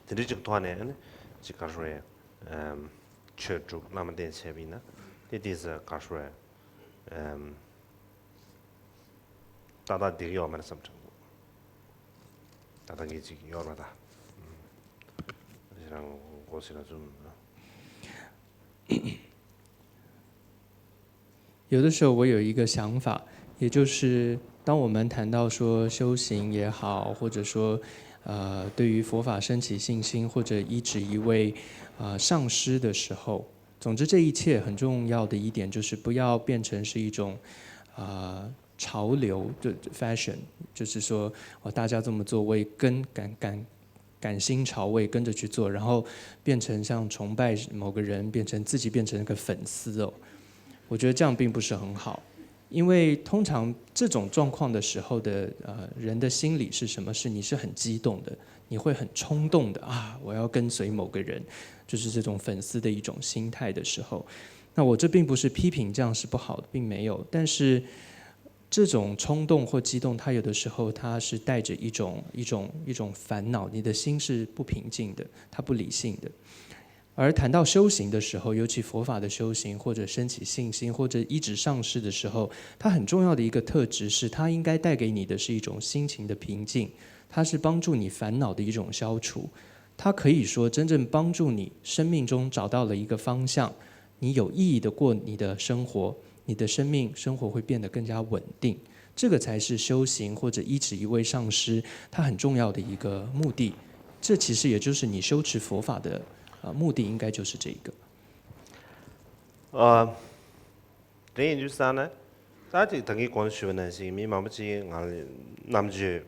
དེ་འདྲ་ཅིག་ཐོག་ནས་ཨ་ནི་ཅིག་ག་རེ་ཟེར། ཨམ། ཆོས་སྒྲུབ་བླ་མ་བསྟེན་བྱས་པ་ཡིན་ན་དེ་དེ་ཟེར་ག་རེ་ཟེར། ཨམ། ཏག་ཏག་འགྲིག་ཡོད་མ་རེད་བསམ་དྲན་འདུག་ཏག་ཏག་འགྲིག་ཅིག་ཡོད་རེད་པ་ད། ཁྱེད་རང་མགོ་ཟིན་ན་ཙུམ། 有的时候我有一个想法，也就是当我们谈到说修行也好，或者说，呃，对于佛法升起信心，或者依止一位，呃，上师的时候，总之这一切很重要的一点就是不要变成是一种，呃，潮流，就 fashion，就是说，哦，大家这么做，我也跟赶赶赶新潮，我也跟着去做，然后变成像崇拜某个人，变成自己变成一个粉丝哦。我觉得这样并不是很好，因为通常这种状况的时候的呃人的心理是什么？是你是很激动的，你会很冲动的啊，我要跟随某个人，就是这种粉丝的一种心态的时候。那我这并不是批评这样是不好的，并没有，但是这种冲动或激动，它有的时候它是带着一种一种一种烦恼，你的心是不平静的，它不理性的。而谈到修行的时候，尤其佛法的修行，或者升起信心，或者一直上师的时候，它很重要的一个特质是，它应该带给你的是一种心情的平静，它是帮助你烦恼的一种消除。它可以说真正帮助你生命中找到了一个方向，你有意义的过你的生活，你的生命生活会变得更加稳定。这个才是修行或者依止一位上师他很重要的一个目的。这其实也就是你修持佛法的呃目的，应该就是这个。ཨ། དེ་ཡིན་དུས་ཙང་ནས་ད་ཅིག་ད་གིན་གོང་དུ་ཞུས་པ་ནང་བཞིན་མི་མང་པོ་ཅིག་ང་ལ་རྣམ་དཔྱོད་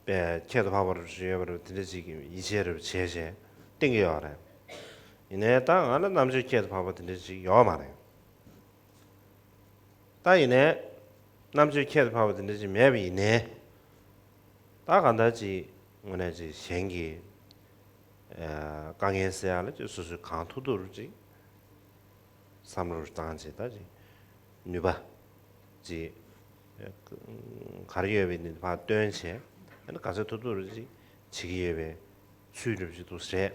པའི་ཁྱད་དུ་འཕགས་པ་རུ་ཡོད་པ་རུ་དེ་འདྲ་ཅིག་ཡིད་ཆེས་རུ་བྱས་བྱས་བསྟན་གྱི་ཡོད་རེད། ཡིན་ནའི་ད་ང་ལ་རྣམ་དཔྱོད་ཁྱད་དུ་འཕགས་པ་དེ་འདྲ་ཅིག་ཡོད་མ་རེད། ད་ཡིན་ནའི་རྣམ་དཔྱོད་ཁྱད་དུ་འཕགས་པ་དེ་འདྲ་ཅིག་མེད་པ་ཡིན་ནའི། ད་གང་ལྟར་ཅིག་དངོས་གནས་ཅིག་གཞན་གྱི་ཨ་དཀའ་ངལ་སེལ་ཡག་ལ་ཅིག་སོ་སོས་གང་ཐུབ་ཐུབ་རུ་ཅིག་བསམ་བློ་རུ་བཏང་བྱས་ད་ཅིག་ནུས་པ་ཅིག་ག་རེ་ཡོད་པའི་ནི་ཕར་བཏོན་བྱས་ཨ་ནི་ག་ཚོད་ཐུབ་ཐུབ་རུ་ཅིག་བྱེད་ཀྱི་ཡོད་པའི་ཚུལ་འདྲ་པོ་ཅིག་འདུག་ཟེར།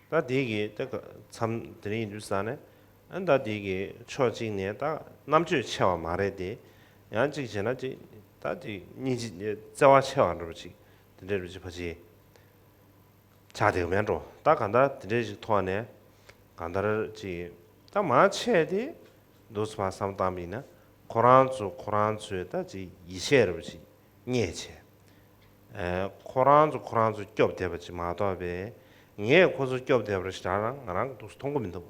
ད་དེ་གི་ད་མཚམས་དེ་རིང་ཡིན་དུས་ཙང་ནས་ཨ་ད་དེ་གི་ཕྱོགས་གཅིག་ནས་ད་རྣམ་དཔྱོད་ཆེ་བ་མ་རེད་དེ། ཡང་གཅིག་བྱས་ན་ཅིག་ད་ཅིག་སྙིང་རྗེ་བརྩེ་བ་ཆེ་བ་འདྲ་པོ་ཅིག་དེ་འདྲ་རུ་ཅིག་ཕ་ཅིག་ཆགས་བསྡད་མེད་འགྲོ། ད་ག་ད་དེ་འདྲ་ཞིག་ཐོག་ནས་གང་ལྟར་ཅིག་ད་མང་ཆེ་དེ་འདུག་སེ་ཕར་བསམ་བཏང་པ་ཡིན་ན་ཁོ་རང་ཚོ་ཁོ་རང་ཚོའི་ད་ཅིག་ཡིད་ཆེས་འདྲ་པོ་ཅིག་རྙེད་བྱས། ཨེ། ཁོ་རང་ཚོ་ཁོ་རང་ཚོ་སྐྱོབ་བསྡད་པ་ཅིག་མ་གཏོགས་པས། ངས་ཁོ་ཚོ་སྐྱོབ་བསྡད་པ་ཞེ་དྲག་རང་ང་རང་གི་འདུག་སེ་མཐོང་གི་མི་འདུག་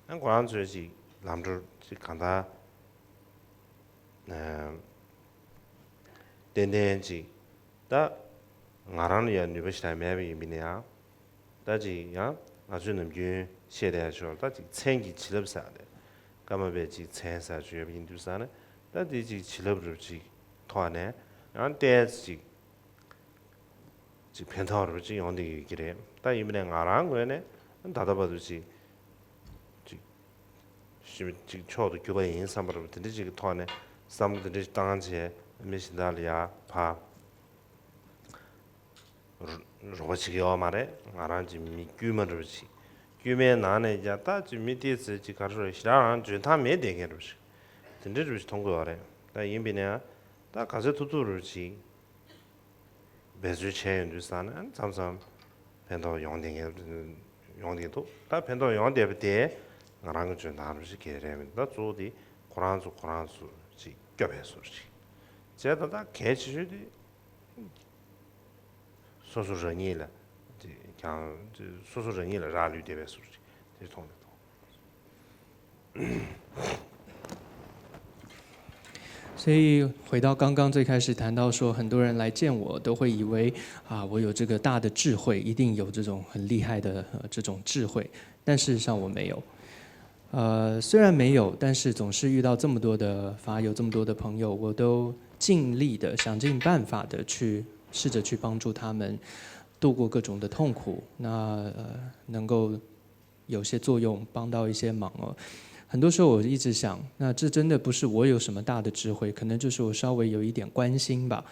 ཨེ། ཁོ་རང་ཚོས་ཅིག་ལམ་འགྲོ་ཅིག་གང་ལྟར་ཨེ། ཏན་ཏན་ཅིག་ད་ང་རང་ལ་ཡང་ནུས་པ་ཞེ་དྲག་མེད་པ་ཡིན་པ་ཡིན་ན་ཡང་། ད་ཅིག་ཡང་ང་ཚོའི་ནམ་རྒྱུན་བཤད་བསྡད་ཡ་ཅིག་ཡོད་རེད། ད་ཅིག་མཚན་གྱི་བྱིན་རླབས་ཟེར་ཡ་རེད། ཀརྨ་པའི་ཅིག་མཚན་ཟེར་ཡ་ཅིག་ཡོད་པ་ཡིན་དུས་ཙང་ནས་ད་དེ་ཅིག་བྱིན་རླབས་རུ་ཅིག་ཐོག་ནས་ཡང་ཏོག་ཙམ་ཅིག་ཅིག་ཕན་ཐོགས་རུ་ཅིག་ཡོང་བསྡད་ཡོད་ཀྱི་རེད། ད་ཡིན་པ་ནས་ང་རང་ངོས་ནས་ད་ལྟ་བར་དུ་ཅིག་ཅིག་ཞིབ་ཅིག་མཆོག་ཏུ་གྱུར་པ་ཡིན་བསམ་པ་རུ་དེ་འདྲ་ཅིག་གི་ཐོག་ནས་བསམ་བློ་དེ་འདྲ་ཞིག་བཏང་བྱས་མི་གཞན་དག་ལ་ཡ་ཕར་རོགས་པ་བྱེད་ཀྱི་ཡོད་མ་རེད། ང་རང་གི་མི་དཀྱུས་མ་འདྲ་པོ་ཅིག་དཀྱུས་མའི་ནང་ནས་ཀྱང་ད་ཅིག་མི་དེ་ཚོས་ཅིག་ག་རེ་ཞེ་དྲག་རང་འཇོན་ཐང་མེད་བསྡད་མཁན་འདྲ་པོ་ཅིག་དེ་འདྲ་འདྲ་པོ་ཅིག་མཐོང་གི་ཡོད་རེད། ད་ཡིན་པས་ན་ད་ག་ཚོད་ཐུབ་ཐུབ་འདྲ་པོ་ཅིག་འབད་རྩོལ་བྱས་ཡོང་དུས་ཙང་ནས་མཚམས་མཚམས་ཕན་ཐོགས་ཡོང་བསྡད་མཁན་ཡོང་བསྡད་འདུག་ད་ཕན་ཐོགས་ཡོང་བསྡད་པ་དེ་ང་རང་གི་འཇོན་ཐང་འདྲ་པོ་ཅིག་གི་རེད་མིན། ད་གཙོ་བོ་དེ་ཁོ་རང་ཚོ་ཁོ་རང་ཚོ་ཅིག་སྐྱོབ་པའི་བཟོ་འདྲ་ཅིག་བྱས། ད་ད་གལ་ཆེ་ཤོས་དེ། སོ་སོ་རང་ཉིད་ལ་དེ་ཀྱང་སོ་སོ་རང་ཉིད་ལ་རག་ལུས་བསྡད་པའི་བཟོ་འདྲ་ཅིག་དེ་མཐོང་མི་མཐོང་།所以回到刚刚最开始谈到说，很多人来见我，都会以为啊，我有这个大的智慧，一定有这种很厉害的呃这种智慧，但事实上我没有。呃，虽然没有，但是总是遇到这么多的法友，这么多的朋友，我都尽力的想尽办法的去试着去帮助他们度过各种的痛苦。那呃，能够有些作用，帮到一些忙哦。很多时候我一直想，那这真的不是我有什么大的智慧，可能就是我稍微有一点关心吧。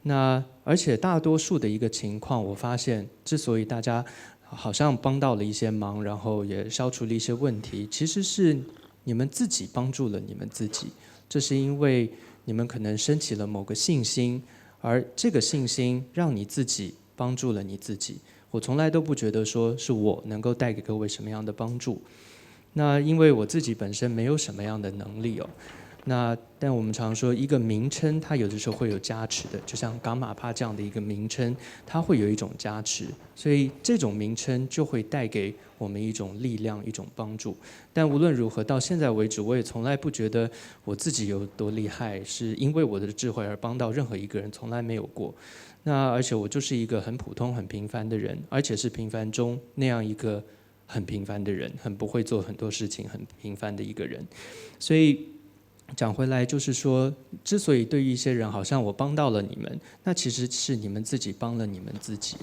那而且大多数的一个情况，我发现之所以大家好像帮到了一些忙，然后也消除了一些问题，其实是你们自己帮助了你们自己。这是因为你们可能升起了某个信心，而这个信心让你自己帮助了你自己。我从来都不觉得说是我能够带给各位什么样的帮助。那因为我自己本身没有什么样的能力哦，那但我们常说，一个名称它有的时候会有加持的，就像噶玛帕这样的一个名称，它会有一种加持，所以这种名称就会带给我们一种力量、一种帮助。但无论如何，到现在为止，我也从来不觉得我自己有多厉害，是因为我的智慧而帮到任何一个人，从来没有过。那而且我就是一个很普通、很平凡的人，而且是平凡中那样一个很平凡的人，很不会做很多事情，很平凡的一个人。所以讲回来，就是说，之所以对于一些人，好像我帮到了你们，那其实是你们自己帮了你们自己，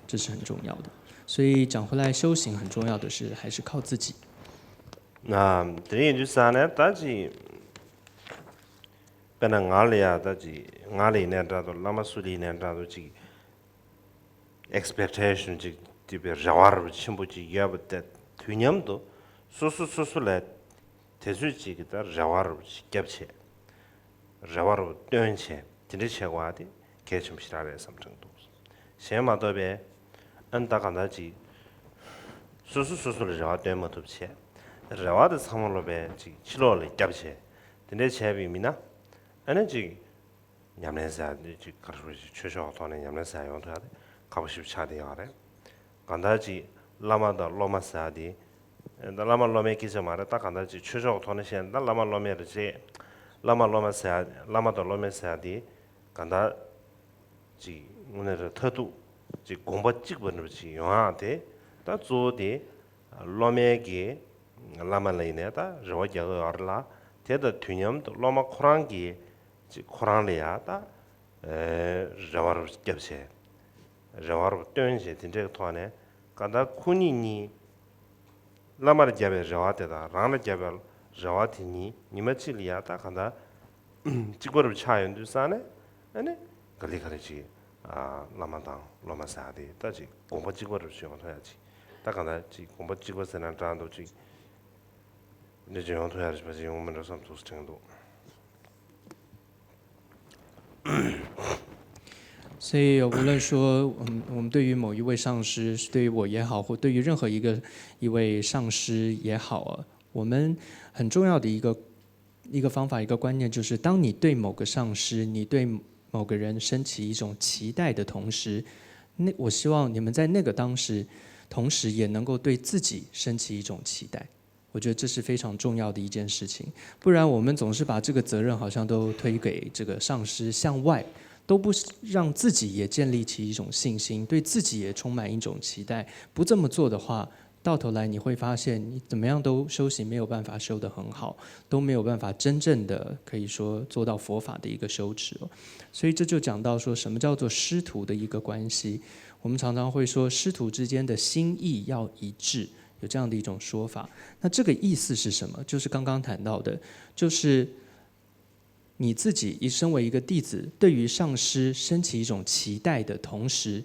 这是很重要的。所以讲回来，修行很重要的是还是靠自己。 དེ་རིང་ཡིན་དུས་ས་ནས་ད་ཅི་དཔེར་ན་ང་ལ་ཡ་ད་ཅི་ང་ལ་ཡིན་ནའི་འདྲ་འདུག་བླ་མ་སུ་ལ་ཡིན་ནའི་འདྲ་འདུག་ཅིག་ཨེགས་པེག་ཊེ་ཤན་ཅིག་དེ་བའི་རེ་བ་རུ་ཆེན་པོ་ཅིག་ཡོད་པ་དེ་དུས་མཉམ་དུ་སོ་སོ་སོ་སོ་ལ་དེ་ཚོད་ཅིག་གི་ད་རེ་བ་རུ་ཅིག་བརྒྱབ་བྱས། རེ་བ་རུ་བཏོན་བྱས་དེ་འདྲ་བྱེད་དགོས་པ་དེ་གལ་ཆེན་པོ་ཞིག་རང་རེད་བསམ་དྲན་འདུག་གཞན་མ་གཏོགས་པའི་ཨ་ནི་ད་གང་ལྟར་ཅིག་སོ་སོ་སོ་སོ་ལ་རེ་བ་བཏོན་མ་ཐུབ་བྱས། རེ་བ་དེ་ཚང་མ་ལོ་པའི་ཅིག་ཕྱི་ལོགས་ལ་བརྒྱབ་བྱས་དེ་འདྲ་བྱས་པའི་མི་ན་ཨ་ནི་ཅིག་ཉམས་ལེན་ཟེར་ཡ་དེ་ཅིག་ག་རེ་ཞུ་དགོས་ཅིག་ཆོས་ཕྱོགས་ཐོག་ནས་ཉམས་ལེན་ཟེར་ཡ་ཡོང་ཐུབ་ཡ་དེ་ཁག་པོ་ཞིག་ཆགས་བསྡད་ཡོད་རེད། གང་ལྟར་ཅིག་བླ་མ་དང་སློབ་མ་ཟེར་ཡ་དེ། ད་བླ་མ་སློབ་མའི་སྐད་ཆ་མ་རེད། ད་གང་ལྟར་ཅིག་ཆོས་ཕྱོགས་ཐོག་ནས་བཤད་ན་ད་བླ་མ་སློབ་མའི་རེད་ཅེས། བླ་མ་སློབ་མ་ཟེར་ཡ་བླ་མ་དང་སློབ་མ་ཟེར་ཡ་དེ་གང་ལྟར་ཅིག་དངོས་གནས་རེད་མཐར་ཐུག་ཅིག་དགོངས་པ་གཅིག་པ་འདྲ་པོ་ཅིག་ཡོང་ཡ་དེ། ད་གཙོ་བོ་དེ་སློབ་མའི་གི་བླ་མ་ལ་ཡིན་ནའི་ད་རེ་བ་རྒྱག་གི་ཡོད་རེད་ལ། དེ་དང་དུས་མཉམ་དུ་སློབ་མ་ཁོ་རང་གི་ཅིག་ཁོ་རང་ལ་ཡ་ད་རེ་བ་རུ་བརྒྱབ་བྱས། རེ་བ་རུ་བཏོན་བྱས་དེ་འདྲའི་ཐོག་ནས་གང་ལྟར་ཁོ་གཉིས་གཉིས་བླ་མར་བརྒྱབ་པའི་རེ་བ་དེ་དང་རང་ལ་བརྒྱབ་པའི་རེ་བ་དེ་གཉིས་ཉི་མ་གཅིག་ལ་ཡ་ད་གང་ལྟར་གཅིག་པ་རུ་ཆགས་ཡོང་དུས་ས་ནས་ཨ་ནི་ག་ལེ་ག་ལེ་ཅིག་བླ་མ་དང་སློབ་མ་ཟེར་ཡ་དེ་ད་ཅིག་དགོངས་པ་གཅིག་པ་རུ་ཅིག་ཡོང་ཐུབ་ཡ་ཅིག་ད་གང་ལྟར་ཅིག་དགོངས་པ་གཅིག་པ་ཟེར་ན་འདྲ་འདུག་ཅིག་འདི་ཅིག་ཡོང་ཐུབ་ཡ་རེད་པ་ཅིག་ཡོང་མི་འགྲོ་བསམ་ཐུགས་སུ་དྲན་འདུག所以，无论说，嗯，我们对于某一位上师，对于我也好，或对于任何一个一位上师也好啊，我们很重要的一个一个方法，一个观念，就是当你对某个上师，你对某个人升起一种期待的同时，那我希望你们在那个当时，同时也能够对自己升起一种期待。我觉得这是非常重要的一件事情，不然我们总是把这个责任好像都推给这个上师，向外，都不让自己也建立起一种信心，对自己也充满一种期待。不这么做的话，到头来你会发现，你怎么样都修行没有办法修得很好，都没有办法真正的可以说做到佛法的一个修持哦。所以这就讲到说什么叫做师徒的一个关系。我们常常会说师徒之间的心意要一致，有这样的一种说法。那这个意思是什么？就是刚刚谈到的，就是你自己一身为一个弟子，对于上师升起一种期待的同时，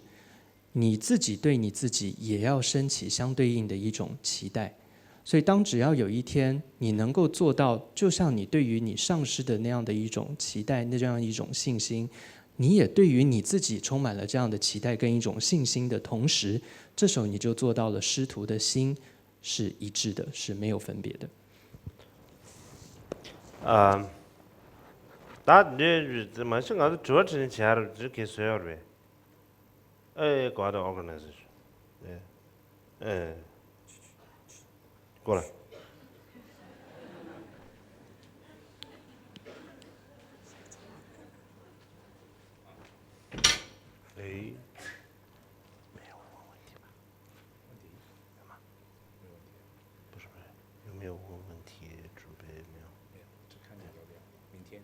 你自己对你自己也要升起相对应的一种期待。所以，当只要有一天你能够做到，就像你对于你上师的那样的一种期待，那样一种信心，你也对于你自己充满了这样的期待跟一种信心的同时，这时候你就做到了师徒的心是一致的，是没有分别的。ཨ། ད་འདི་མ་གཞི་ང་ཚོ་དྲི་བ་དྲིས་ལན་བྱེད་ཡ་རེད། འདི་གས་བཟོས་ཡོད་རེད་པས། ཨེ་གོ་བ་དང་ཨོར་ག་ནའི་ཛེ་ཤན། ཨེ་ཨེ་གོ་ལ། ཨེ། 没有问问题吧？问题？没有吗？没有问题。不是不是，有没有问问题准备没有？没有，就看你要不要，明天。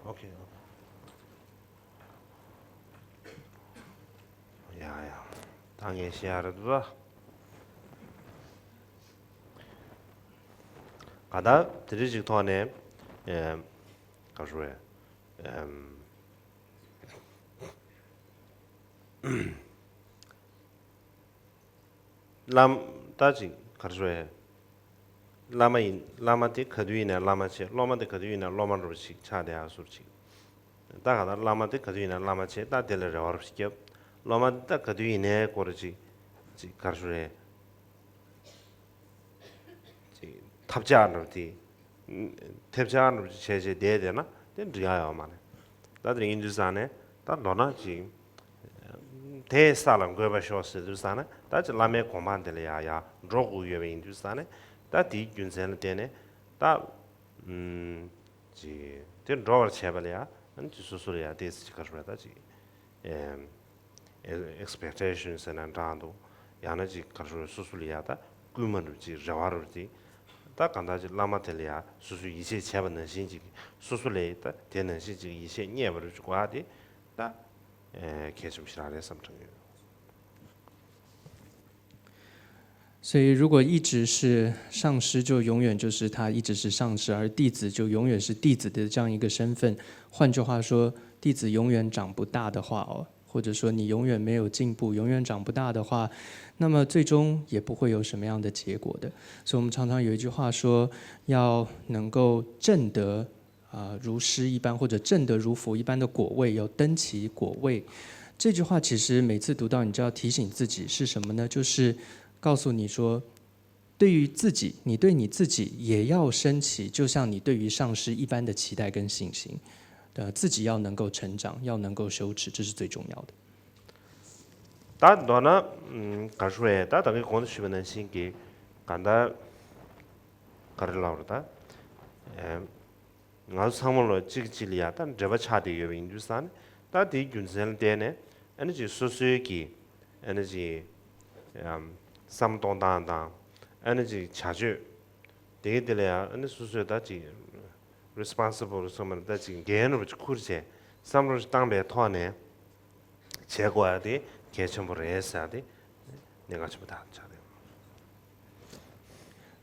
OK OK。ཡ་ཡ། ད་ངས་བཤད་ཡ་རེད་འདུག་ད། ག་ད་དེ་རིགས་ཅིག་ཐོག་ནས་ཨེམ། ག་རེ་ཞུ་དགོས་རེད། ཨེམ། བླ་མ་ད་ཅིག་ག་རེ་ཞུ་དགོས་རེད། བླ་མ་ཡིན། བླ་མ་དེ་ག་དུས་ཡིན་ནའི་བླ་མ་བྱས། སློབ་མ་དེ་ག་དུས་ཡིན་ནའི་སློབ་མ་འདྲ་པོ་ཞིག་ཆགས་བསྡད་ཡ་ཟུར་ཅིག་ད་ག་ད་བླ་མ་དེ་ག་དུས་ཡིན་ནའི་བླ་མ་བྱས། ད་དེ་ལ་རེ་བ་རུ་ཞིག་བརྒྱབ། སློབ་མ་དེ་ད་ག་དུས་ཡིན་ནའི་སྐོར་ཅིག་ཅིག་ག་རེ་ཞུ་དགོས་རེད། ཅིག་ཐབས་ཆག་འདྲ་པོ་དེ་ ཐེབས་ཆག་འདྲ་བྱས་བྱས་བསྡད་བསྡད་ན་དེ་འགྲིག་ཡ་ཡོད་མ་རེད། ད་དེ་ཡིན་དུས་ཙང་ནས་ད་མདོར་ན་ཅིག་དེ་ས་ལ་འགོད་པ་ཤོག་ཟེར་དུས་ཙང་ནས་ད་ཅིག་བླ་མའི་དགོངས་པ་འདི་ལ་ཡ་ཡ་འགྲོ་དགོས་ཡོད་པ་ཡིན་དུས་ཙང་ནས་ད་དེའི་རྒྱུ་མཚན་ལ་བརྟེན་ནས་ད་ཅིག་དེ་འགྲོ་བར་བྱས་པ་ལ་ཡ་ཅིག་སོ་སོ་ལ་ཡ་དེ་ཅིག་ག་རེ་ཟེར་བ། ད་ཅིག་ཨེག་སི་པེག་ཊེ་ཤན་ཟེར་ན་འདྲ་འདུག་ཡང་ན་ཅིག་ག་རེ་ཟེར། སོ་སོ་ལ་ཡ་ད་སྐུལ་མ་རུ་ཅིག་རེ་བ་རུ་ཅིག་ད་གང་ལྟར་ཅིག་བླ་མ་དེ་ལ་ཡ་སོ་སོས་ཡིད་ཆེས་བྱས་པ་ནང་བཞིན་ཅིག་སོ་སོ་ལ་ད་དེ་ནང་བཞིན་ཅིག་ཡིད་ཆེས་རྙེད་པ་རུ་ཅིག་དགོས་ཡ་དེ་ད་གལ་ཆེན་པོ་ཞེ་དྲག་རེད་བསམ་དྲན་ཡོད། 所以，如果一直是上师，就永远就是他一直是上师，而弟子就永远是弟子的这样一个身份。换句话说，弟子永远长不大的话哦，或者说你永远没有进步，永远长不大的话，那么最终也不会有什么样的结果的。所以我们常常有一句话说，要能够证得啊、如师一般或者证得如佛一般的果位，要登其果位。这句话其实每次读到，你就要提醒自己是什么呢？就是告诉你说，对于自己，你对你自己也要升起，就像你对于上师一般的期待跟信心。呃，自己要能够成长，要能够修持，这是最重要的。 ད་མདོར་ན་ཨམ་ག་རེ་ཞུ་ཨེ། ད་ད་གིན་གོང་དུ་ཞུས་པ་ནང་བཞིན་གྱི་ག་ད་ག་རེ་ལབ་རེད་ད། ཨེམ། ང་ཚོ་ཚང་མ་ལོ་གཅིག་གཅིག་ལ་ཡ་ད་འབྲེལ་བ་ཆགས་བསྡད་ཡོད་པ་ཡིན་དུས་ཙང་ནས། ད་དེའི་རྒྱུ་མཚན་ལ་བརྟེན་ནས་ཨ་ནི་ཅིག་སོ་སོའི་གི་ཨ་ནི་ཅིག་ཨམ་བསམ་གཏོང་སྟངས་དང་ཨ་ནི་ཅིག་བྱ་སྤྱོད་དེ་གི་དེ་ལ་ཡ་ཨ་ནི་སོ་སོས་ད་ཅིག་རི་སི་པོན་སི་བལ་སོགས་མ་ད་ཅིག་འགན་རུ་ཅིག་ཁུར་བྱས་བསམ་བློ་ཅིག་བཏང་པའི་ཐོག་ནས། བྱེད་དགོས་ཡ་དེ་གལ་ཆེན་པོ་རེད་ཟེར་ཡ་དེ་གནད་འགག་ཆེན་པོ་ད་ཆགས་རེད།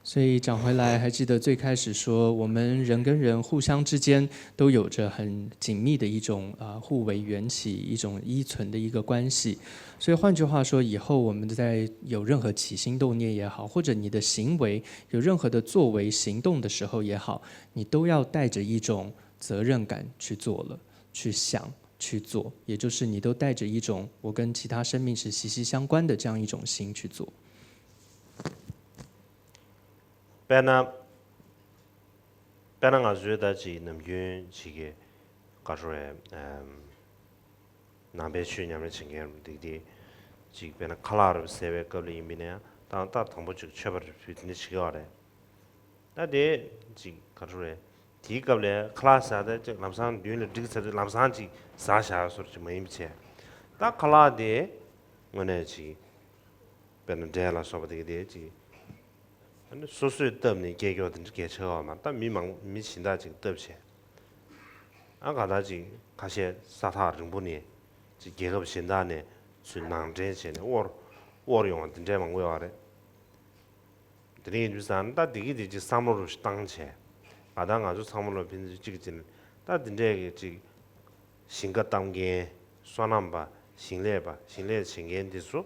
所以讲回来，还记得最开始说，我们人跟人互相之间都有着很紧密的一种啊互为缘起、一种依存的一个关系。所以换句话说，以后我们在有任何起心动念也好，或者你的行为有任何的作为行动的时候也好，你都要带着一种责任感去做了，去想。去做，也就是你都带着一种我跟其他生命是息息相关的这样一种心去做。 དཔེར་ན། དཔེར་ན་ང་ཚོའི་ད་ཅིག་ནམ་རྒྱུན་ཅིག་གི་ག་རེ་ཟེར་ཨེམ། ནང་པའི་ཆོས་ཉམས་ལེན་བྱེད་མཁན་རུ་འདི་འདི་ཅིག་དཔེར་ན་ཁ་ལག་རུ་ཟས་པའི་སྐབས་ལ་ཡིན་པ་ཡིན་ན་ཡང་ད་ད་དང་པོ་ཅིག་མཆོད་པ་རུ་ཕུལ་དེ་འདྲ་བྱེད་ཀྱི་ཡོད་རེད། ད་དེ་ཅིག་ག་རེ་རེད། དེའི་སྐབས་ལ་ཁ་ལག་ཟ་དེ་ཅིག་ལམ་སང་མདུན་ལ་བསྒྲིགས་ཚར་དུས་ལམ་སང་ཅིག་ཟ་བཞག་སོར་ཅིག་མ་ཡིན་པ་བྱས། ད་ཁ་ལག་དེ་དངོས་གནས་ཅིག་དཔེར་ན་འབྲས་ལ་སོགས་པ་དེ་གི་དེ་ཅིག་ཨ་ནི་སོ་སོས་བཏབ་ནས་སྐྱེལ་རྒྱུ་དེ་འདྲ་གལ་ཆེ་བ་མ་རེད། ད་མི་མང་མི་གཞན་དག་ཅིག་བཏབ་བྱས། ཨ་ག་ད་ཅིག་ཁ་ཤས་ས་ཐག་རིང་པོ་ནས་ཅིག་རྒྱལ་ཁབ་གཞན་དག་ནས་ཚུར་ནང་འདྲེན་བྱས་ནས་དབོར་དབོར་ཡོང་བ་དེ་འདྲས་མང་པོ་ཡོད་རེད། དེ་རིང་ཡིན་དུས་ཙང་ད་འདི་གི་དེ་ཅིག་བསམ་བློ་རུ་ཞིག་བཏང་བྱས། ང་དང་ང་ཚོ་ཚང་མ་ལོ་ཕན་ཚུན་གཅིག་གཅིག་ནས་ད་འདི་འདྲས་ཀྱི་ཅིག་ཞིང་ཁ་གཏམ་མཁན། སོ་ནམ་པ། ཞིང་ལས་པ། ཞིང་ལས་བྱེད་མཁན་འདི་ཚོ་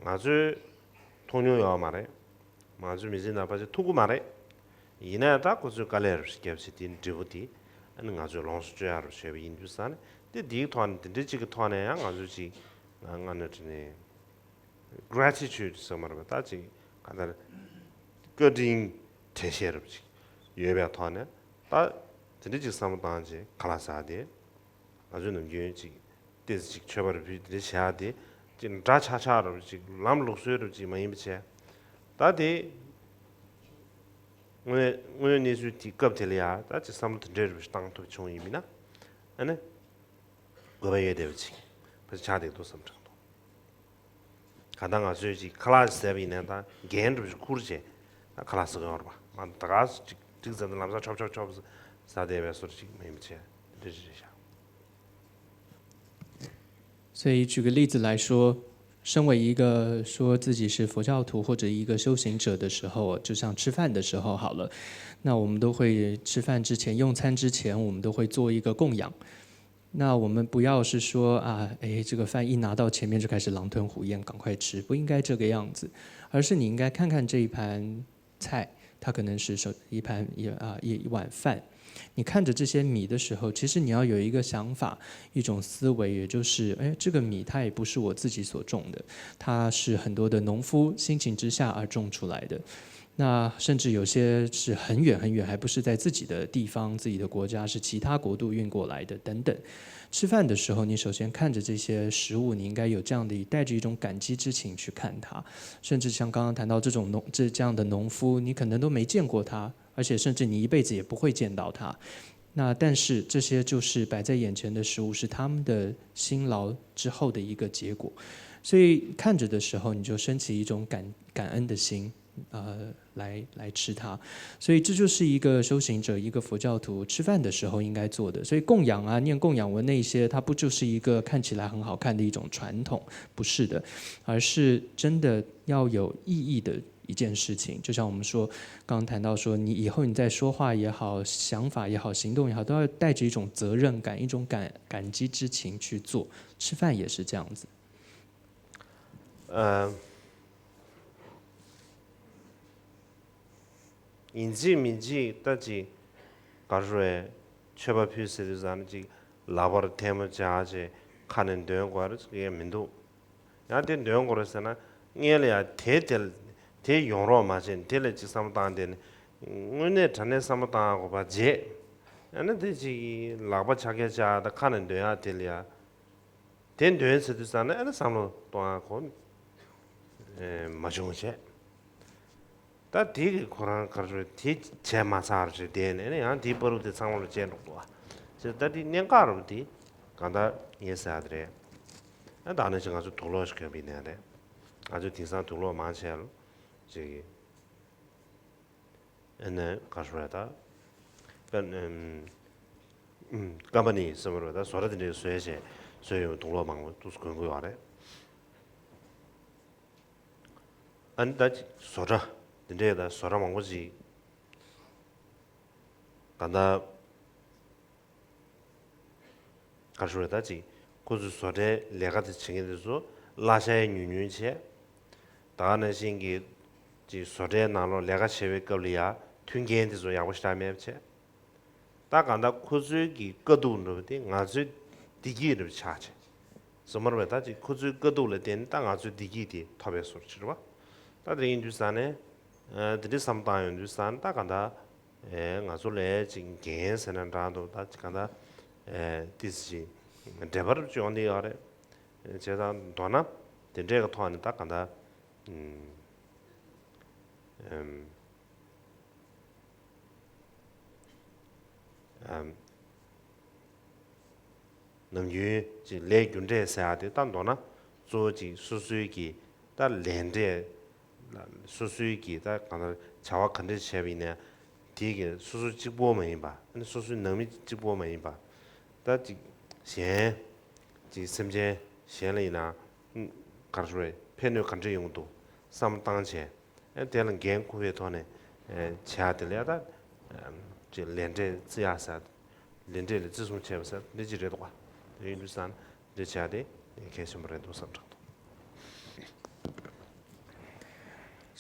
ང་ཚོས་མཐོང་མྱོང་ཡོད་མ་རེད། ང་ཚོའི་མི་ཚེ་ནང་ཕལ་ཆེར་ཐུག་གི་མ་རེད། ཡིན་ནའི་ད་ཁོ་ཚོས་དཀའ་ལས་རུ་ཞིག་བརྒྱབ་བྱས་དེའི་འབྲས་བུ་དེ་ཨ་ནི་ང་ཚོས་ལོངས་སུ་སྤྱོད་ཡག་རུ་བྱས་པ་ཡིན་དུས་ཙང་ནས་དེ་འདིའི་ཐོག་ནས་དེ་འདྲའི་གཅིག་གི་ཐོག་ནས་ཡང་ང་ཚོས་ཅིག་ང་ང་ནས་དྲན་ནས། གྲེ་ཊི་ཊུཌ་ཟེར་མ་རེད་པ། ད་ཅིག་ག་ལྟར་བཀའ་དྲིན་དྲན་ཤེས་རབ་ཅིག་ཡོད་པའི་ཐོག་ནས་ད་དེ་འདྲ་ཅིག་བསམ་བློ་བཏང་རྗེས་ཁ་ལག་ཟ་དེ་ང་ཚོའི་ནམ་རྒྱུན་ཅིག་ཏོག་ཙམ་ཅིག་མཆོད་པ་རུ་ཕུལ་དེ་འདྲ་བྱ་དེ་ཅིག་འདྲ་ཆགས་ཆགས་རབ་ཅིག་ལམ་ལུགས་སྲོལ་རབ་ཅིག་མ་ཡིན་པ་བྱས། ད་དེ་དངོས་དངོས་གནས་ཚུལ་དེ་སྐབས་དེ་ལ་ཡ་ད་ཅིག་བསམ་བློ་དེ་འདྲ་རུ་བཏང་ཐུབ་བྱུང་ཡིན་མིན་ན་ཨ་ནི། དགོས་པ་ཡོད་བསྡད་པ་ཅིག་ཕལ་ཆེར་ཆགས་བསྡད་འདུག་བསམ་དྲན་འདུག་གང་ལྟར་ང་ཚོས་ཅིག་ཁ་ལག་ཟས་པ་ཡིན་ན་ད་འགན་འདྲ་པོ་ཞིག་ཁུར་བྱས་ད་ཁ་ལག་ཟ་གི་ཡོད་རེད་པ། མ་ད་ག་ཅིག་ཅིག་ཟ་ནས་ལམ་སང་ཆོབ་ཆོབ་ཆོབ་ཟ་བསྡད་པའི་བཟོ་འདྲ་ཅིག་མ་ཡིན་པ་བྱས་འདི་འདྲ་ཞིག་རེད་ཤག所以举个例子来说，身为一个说自己是佛教徒或者一个修行者的时候，就像吃饭的时候好了，那我们都会吃饭之前、用餐之前，我们都会做一个供养。那我们不要是说啊，哎，这个饭一拿到前面就开始狼吞虎咽，赶快吃，不应该这个样子，而是你应该看看这一盘菜，它可能是一盘一啊一一碗饭。你看着这些米的时候，其实你要有一个想法，一种思维，也就是，哎，这个米它也不是我自己所种的，它是很多的农夫辛勤之下而种出来的。那甚至有些是很远很远，还不是在自己的地方、自己的国家，是其他国度运过来的等等。吃饭的时候，你首先看着这些食物，你应该有这样的带着一种感激之情去看它。甚至像刚刚谈到这种农这这样的农夫，你可能都没见过他，而且甚至你一辈子也不会见到他。那但是这些就是摆在眼前的食物，是他们的辛劳之后的一个结果。所以看着的时候，你就升起一种感感恩的心，呃，来来吃它。所以这就是一个修行者、一个佛教徒吃饭的时候应该做的。所以供养啊、念供养文那些，它不就是一个看起来很好看的一种传统？不是的，而是真的要有意义的一件事情。就像我们说，刚刚谈到说，你以后你在说话也好、想法也好、行动也好，都要带着一种责任感、一种感感激之情去做。吃饭也是这样子。呃，ཡིན་གཅིག་མིན་གཅིག་ད་ཅིག་ག་རེ་རེད། མཆོད་པ་ཕུལ་ཟེར་དུས་ཙམ་ཅིག་ལག་པར་ཐལ་མོ་སྦྱར་བྱས་ཁ་ནས་འདོན་དགོས་རེད་ཟེར་ཡས་མི་འདུག་ཡང་དེ་འདོན་དགོས་རེད་ཟེར་ན། སྔོན་ལ་ཡང་དེ་དེ་དེ་ཡོང་རོགས་མ་བྱས་ནས་དེ་ལ་ཅིག་བསམ་བློ་བཏང་དེ་ནས། དངོས་གནས་དྲང་གནས་བསམ་བློ་བཏང་དགོས་པ་བྱས། ཡང་ན་དེ་ཅིག་ལག་པ་ཕྱག་རྒྱ་བཅག་དང་ཁ་ནས་འདོན་ཡག་དེ་ལ་ཡང་། དེ་འདོན་ཟེར་དུས་ཙམ་ནས་ཨ་ནི་བསམ་བློ་གཏོང་ཡག་གོ་མ་བྱུང་བྱས། ད་དེ་གི་ཁོ་རང་ག་རེ་རེད། དེ་བྱས་མ་ཚར་བྱས་བསྡད་ནས་ཨ་ནི་ཡང་དེའི་བར་དུ་དེ་ཚང་མ་ལ་བཅད་འགྲོ་གོ། ཅེས་ད་དེ་གནད་འགག་རུ་དེ་གང་ལྟར་ངས་ཟེར་ཡག་དེ་རེད། ཨ་ད་ནི་ཅིག་ང་ཚོ་དུག་ལོག་ཞིག་གྱོན་པའི་ནས་རེད། ང་ཚོ་དེང་སང་དུག་ལོག་མང་ཆེ་བ་ཅིག་ཨ་ནི་ག་རེ་རེད་ད། ཀ་ཨམ་ཀམ་པ་ནི་སེམས་པ་རེད་ད། བཟོ་གྲྭ་དེ་འདྲའི་བཟོས་བྱས་བཟོས་ཡོང་དུག་ལོག་མང་པོ་འདུག་གོན་དགོས་པ་རེད། ཨ་ནི་ད་ཅིག་བཟོ་གྲྭ་དེ་འདྲའི་ད་བཟོ་གྲྭ་མང་པོ་ཅིག་གང་ལྟར་ག་རེ་ཞུ་རེད་ད། ཅིག་ཁོ་ཚོའི་བཟོ་གྲྭའི་ལས་ཀ་དེ་བྱེད་མཁན་དེ་ཚོ་གླ་ཆ་ཡང་ཉུང་ཉུང་བྱས། ད་ག་ནང་བཞིན་གྱི་ཅིག་བཟོ་གྲྭའི་ནང་ལོགས་ལས་ཀ་བྱེད་པའི་སྐབས་ལ་ཡང་མཐུན་རྐྱེན་དེ་ཚོ་ཡག་པོ་ཞེ་དྲག་མེད་པ་བྱས། ད་གང་ལྟར་ཁོ་ཚོའི་གི་དཀའ་སྡུག་འདྲ་པོ་དེ་ང་ཚོའི་བདེ་སྐྱིད་འདྲ་པོ་ཆགས་བྱས། སོ་མར་བས་ད་ཅིག་ཁོ་ཚོའི་དཀའ་སྡུག་ལ་བརྟེན་ནས་ད་ང་ཚོའི་བདེ་སྐྱིད་དེ་ཐོབ་པའི་བཟོ་འདྲ་ཅིག་རེད་པ། ད་དེ་ཡིན་དུས་ཙང་ནས་ཨ་དེ་འདྲའི་བསམ་བཏང་ཡོང་དུས་ཙང་ནས་ད་གང་ལྟར་ཨེ་ང་ཚོ་ལ་ཅིག་འགན་ཟེར་ན་འདྲ་འདུག་ད་ཅིག་གང་ལྟར་ཨེ་ཏིས་ཅིག་འབྲེལ་བ་རུ་ཅིག་ཡོང་བསྡད་ཡོད་རེད། བྱས་ཙང་མདོར་ན་དེ་འདྲའི་གི་ཐོག་ནས་ད་གང་ལྟར་ཨམ་ཨམ་ཨམ་ནམ་རྒྱུན་ཅིག་ལས་རྒྱུ་འབྲས་ཟེར་ཡག་དེ་ད་མདོར་ན་གཙོ་བོ་ཅིག་སོ་སོའི་གི་ད་ལས་འབྲས་ལ་སོ་སོའི་གི་ད་གང་ལྟར་བྱ་བ་ག་འདྲས་བྱས་པ་ཡིན་ན་དེའི་གི་སོ་སོ་གཅིག་པོ་མ་ཡིན་པ། ཨ་ནི་སོ་སོའི་ནང་མི་གཅིག་པོ་མ་ཡིན་པ། ད་ཅིག་གཞན་ཅིག་སེམས་ཅན་གཞན་ལ་ཡིན་ན་ག་རེ་ཞུ་རེད། ཕན་གནོད་ག་འདྲས་ཡོང་གི་འདུག་བསམ་བློ་བཏང་བྱས། ཨ་དེ་ལ་འགན་འཁུར་བའི་ཐོག་ནས་ཨ་བྱས་དེ་ལ་ཡ་ད་ཅིག་ལས་འབྲས་བརྩི་ཡག་ཟེར། ལས་འབྲས་ལ་བརྩི་སྲུང་བྱས་པ་ཟེར་འདི་ཅིག་རེད་འདུག་ག་དེ་ཡིན་དུས་ཙང་འདི་བྱས་ཏེ་གལ་ཆེན་པོ་རེད་འདུག་བསམ་དྲག་འདུག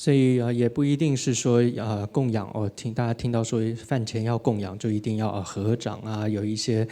所以啊，也不一定是说呃供养哦，听大家听到说饭前要供养，就一定要呃合掌啊，有一些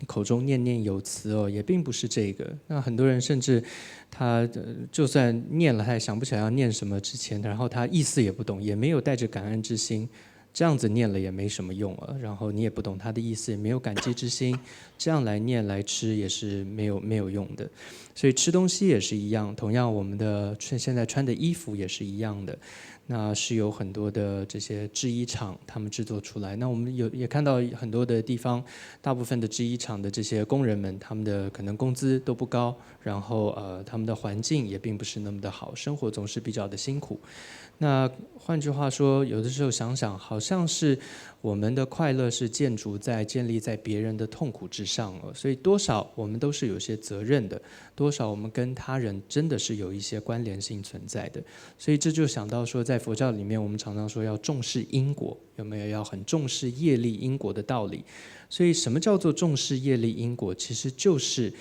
口中念念有词哦，也并不是这个。那很多人甚至他呃就算念了，他也想不起来要念什么之前，然后他意思也不懂，也没有带着感恩之心，这样子念了也没什么用了。然后你也不懂他的意思，也没有感激之心，这样来念来吃也是没有没有用的。所以吃东西也是一样，同样我们的穿现在穿的衣服也是一样的，那是有很多的这些制衣厂他们制作出来。那我们有也看到很多的地方，大部分的制衣厂的这些工人们，他们的可能工资都不高，然后呃他们的环境也并不是那么的好，生活总是比较的辛苦。那换句话说，有的时候想想，好像是我们的快乐是建筑在建立在别人的痛苦之上了，所以多少我们都是有些责任的，多少我们跟他人真的是有一些关联性存在的。所以这就想到说，在佛教里面，我们常常说要重视因果，有没有？要很重视业力因果的道理。所以什么叫做重视业力因果？其实就是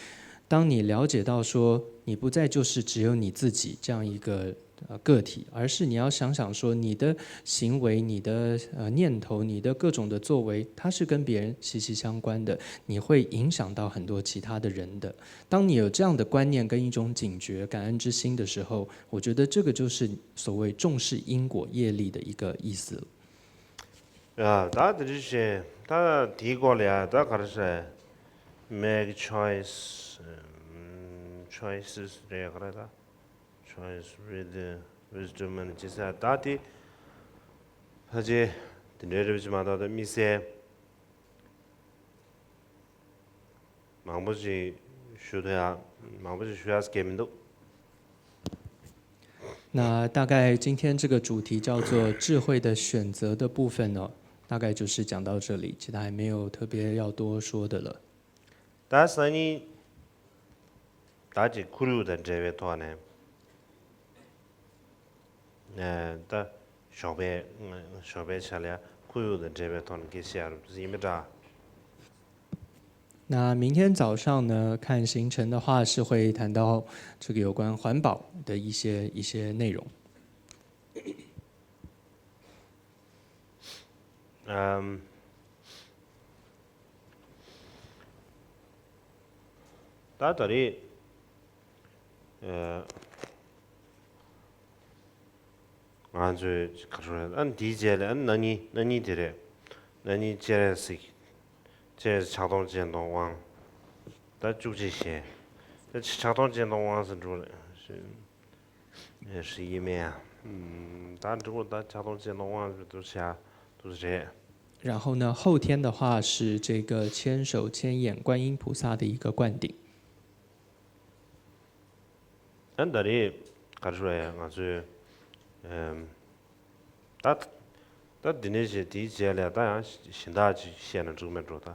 当你了解到说，你不再就是只有你自己这样一个呃个体，而是你要想想说，你的行为、你的呃念头、你的各种的作为，它是跟别人息息相关的，你会影响到很多其他的人的。当你有这样的观念跟一种警觉、感恩之心的时候，我觉得这个就是所谓重视因果业力的一个意思了。 ཡ། ད་དེ་འདྲ་བྱས། ད་དེའི་སྐོར་ལ་ཡ་ད་ག་རེ་ཟེར། make choice, ཨམ། choices རེད། ག་རེ་ད། choice with wisdom and ཅི་ཟེར། ད་དེ་ཕལ་ཆེར་དེ་འདྲའི་རེད་པ། ཅིག་མ་གཏོགས་ད་དམིགས་བསལ་མང་པོ་ཞིག་ཞུ་ཐུབ་ཡ། མང་པོ་ཞིག་ཞུ་ཡ་སྐད་མི་འདུག 那大概今天这个主题叫做智慧的选择的部分呢，大概就是讲到这里，其他也没有特别要多说的了。 ད་སང་ཉིན་ད་ཅིག་ཁོར་ཡུག་དང་འབྲེལ་བའི་ཐོག་ནས། ཨ། ད་ཞོགས་པའི་ཞོགས་པའི་ཆ་ལ་ཡ་ཁོར་ཡུག་དང་འབྲེལ་བའི་ཐོག་ནས་སྐད་ཆ་བཤད་ཡ་རུ་ཡིན་པ་འདྲ། 那明天早上呢，看行程的话是会谈到这个有关环保的一些一些内容。 ཨམ། ད་ད་རེས། ཨ། ང་ཚོས་ག་རེ་ཟེར། ཨ་ནི་དེའི་རྗེས་ལ། ཨ་ནི་གནངས་ཉིན། གནངས་ཉིན་དེ་རེད། གནངས་ཉིན་སྤྱན་རས་གཟིགས། སྤྱན་རས་གཟིགས་ཕྱག་སྟོང་སྤྱན་སྟོང་དབང་། ད་བཅུ་གཅིག་ཞལ། ད་ཕྱག་སྟོང་སྤྱན་སྟོང་དབང་ཟེར་འགྲོ་རེད། ཧྲི་ཡི་མེ་ཡ། ད་འགྲིག་གོ། ད་ཕྱག་སྟོང་སྤྱན་སྟོང་དབང་ཟེར་དུ་བྱ་དུ་རེད། 然后呢，后天的话是这个千手千眼观音菩萨的一个灌顶。 ཨ། ད་རེས་ག་རེ་ཟེར། ཡ་ང་ཚོས། ཨམ། ད་ད་འདི་ནས་བྱས། དེའི་རྗེས་ལ་ད་ཡང་གཞན་དག་ཅིག་བཤད་ན་འགྲིག་མེད་འགྲོ། ད་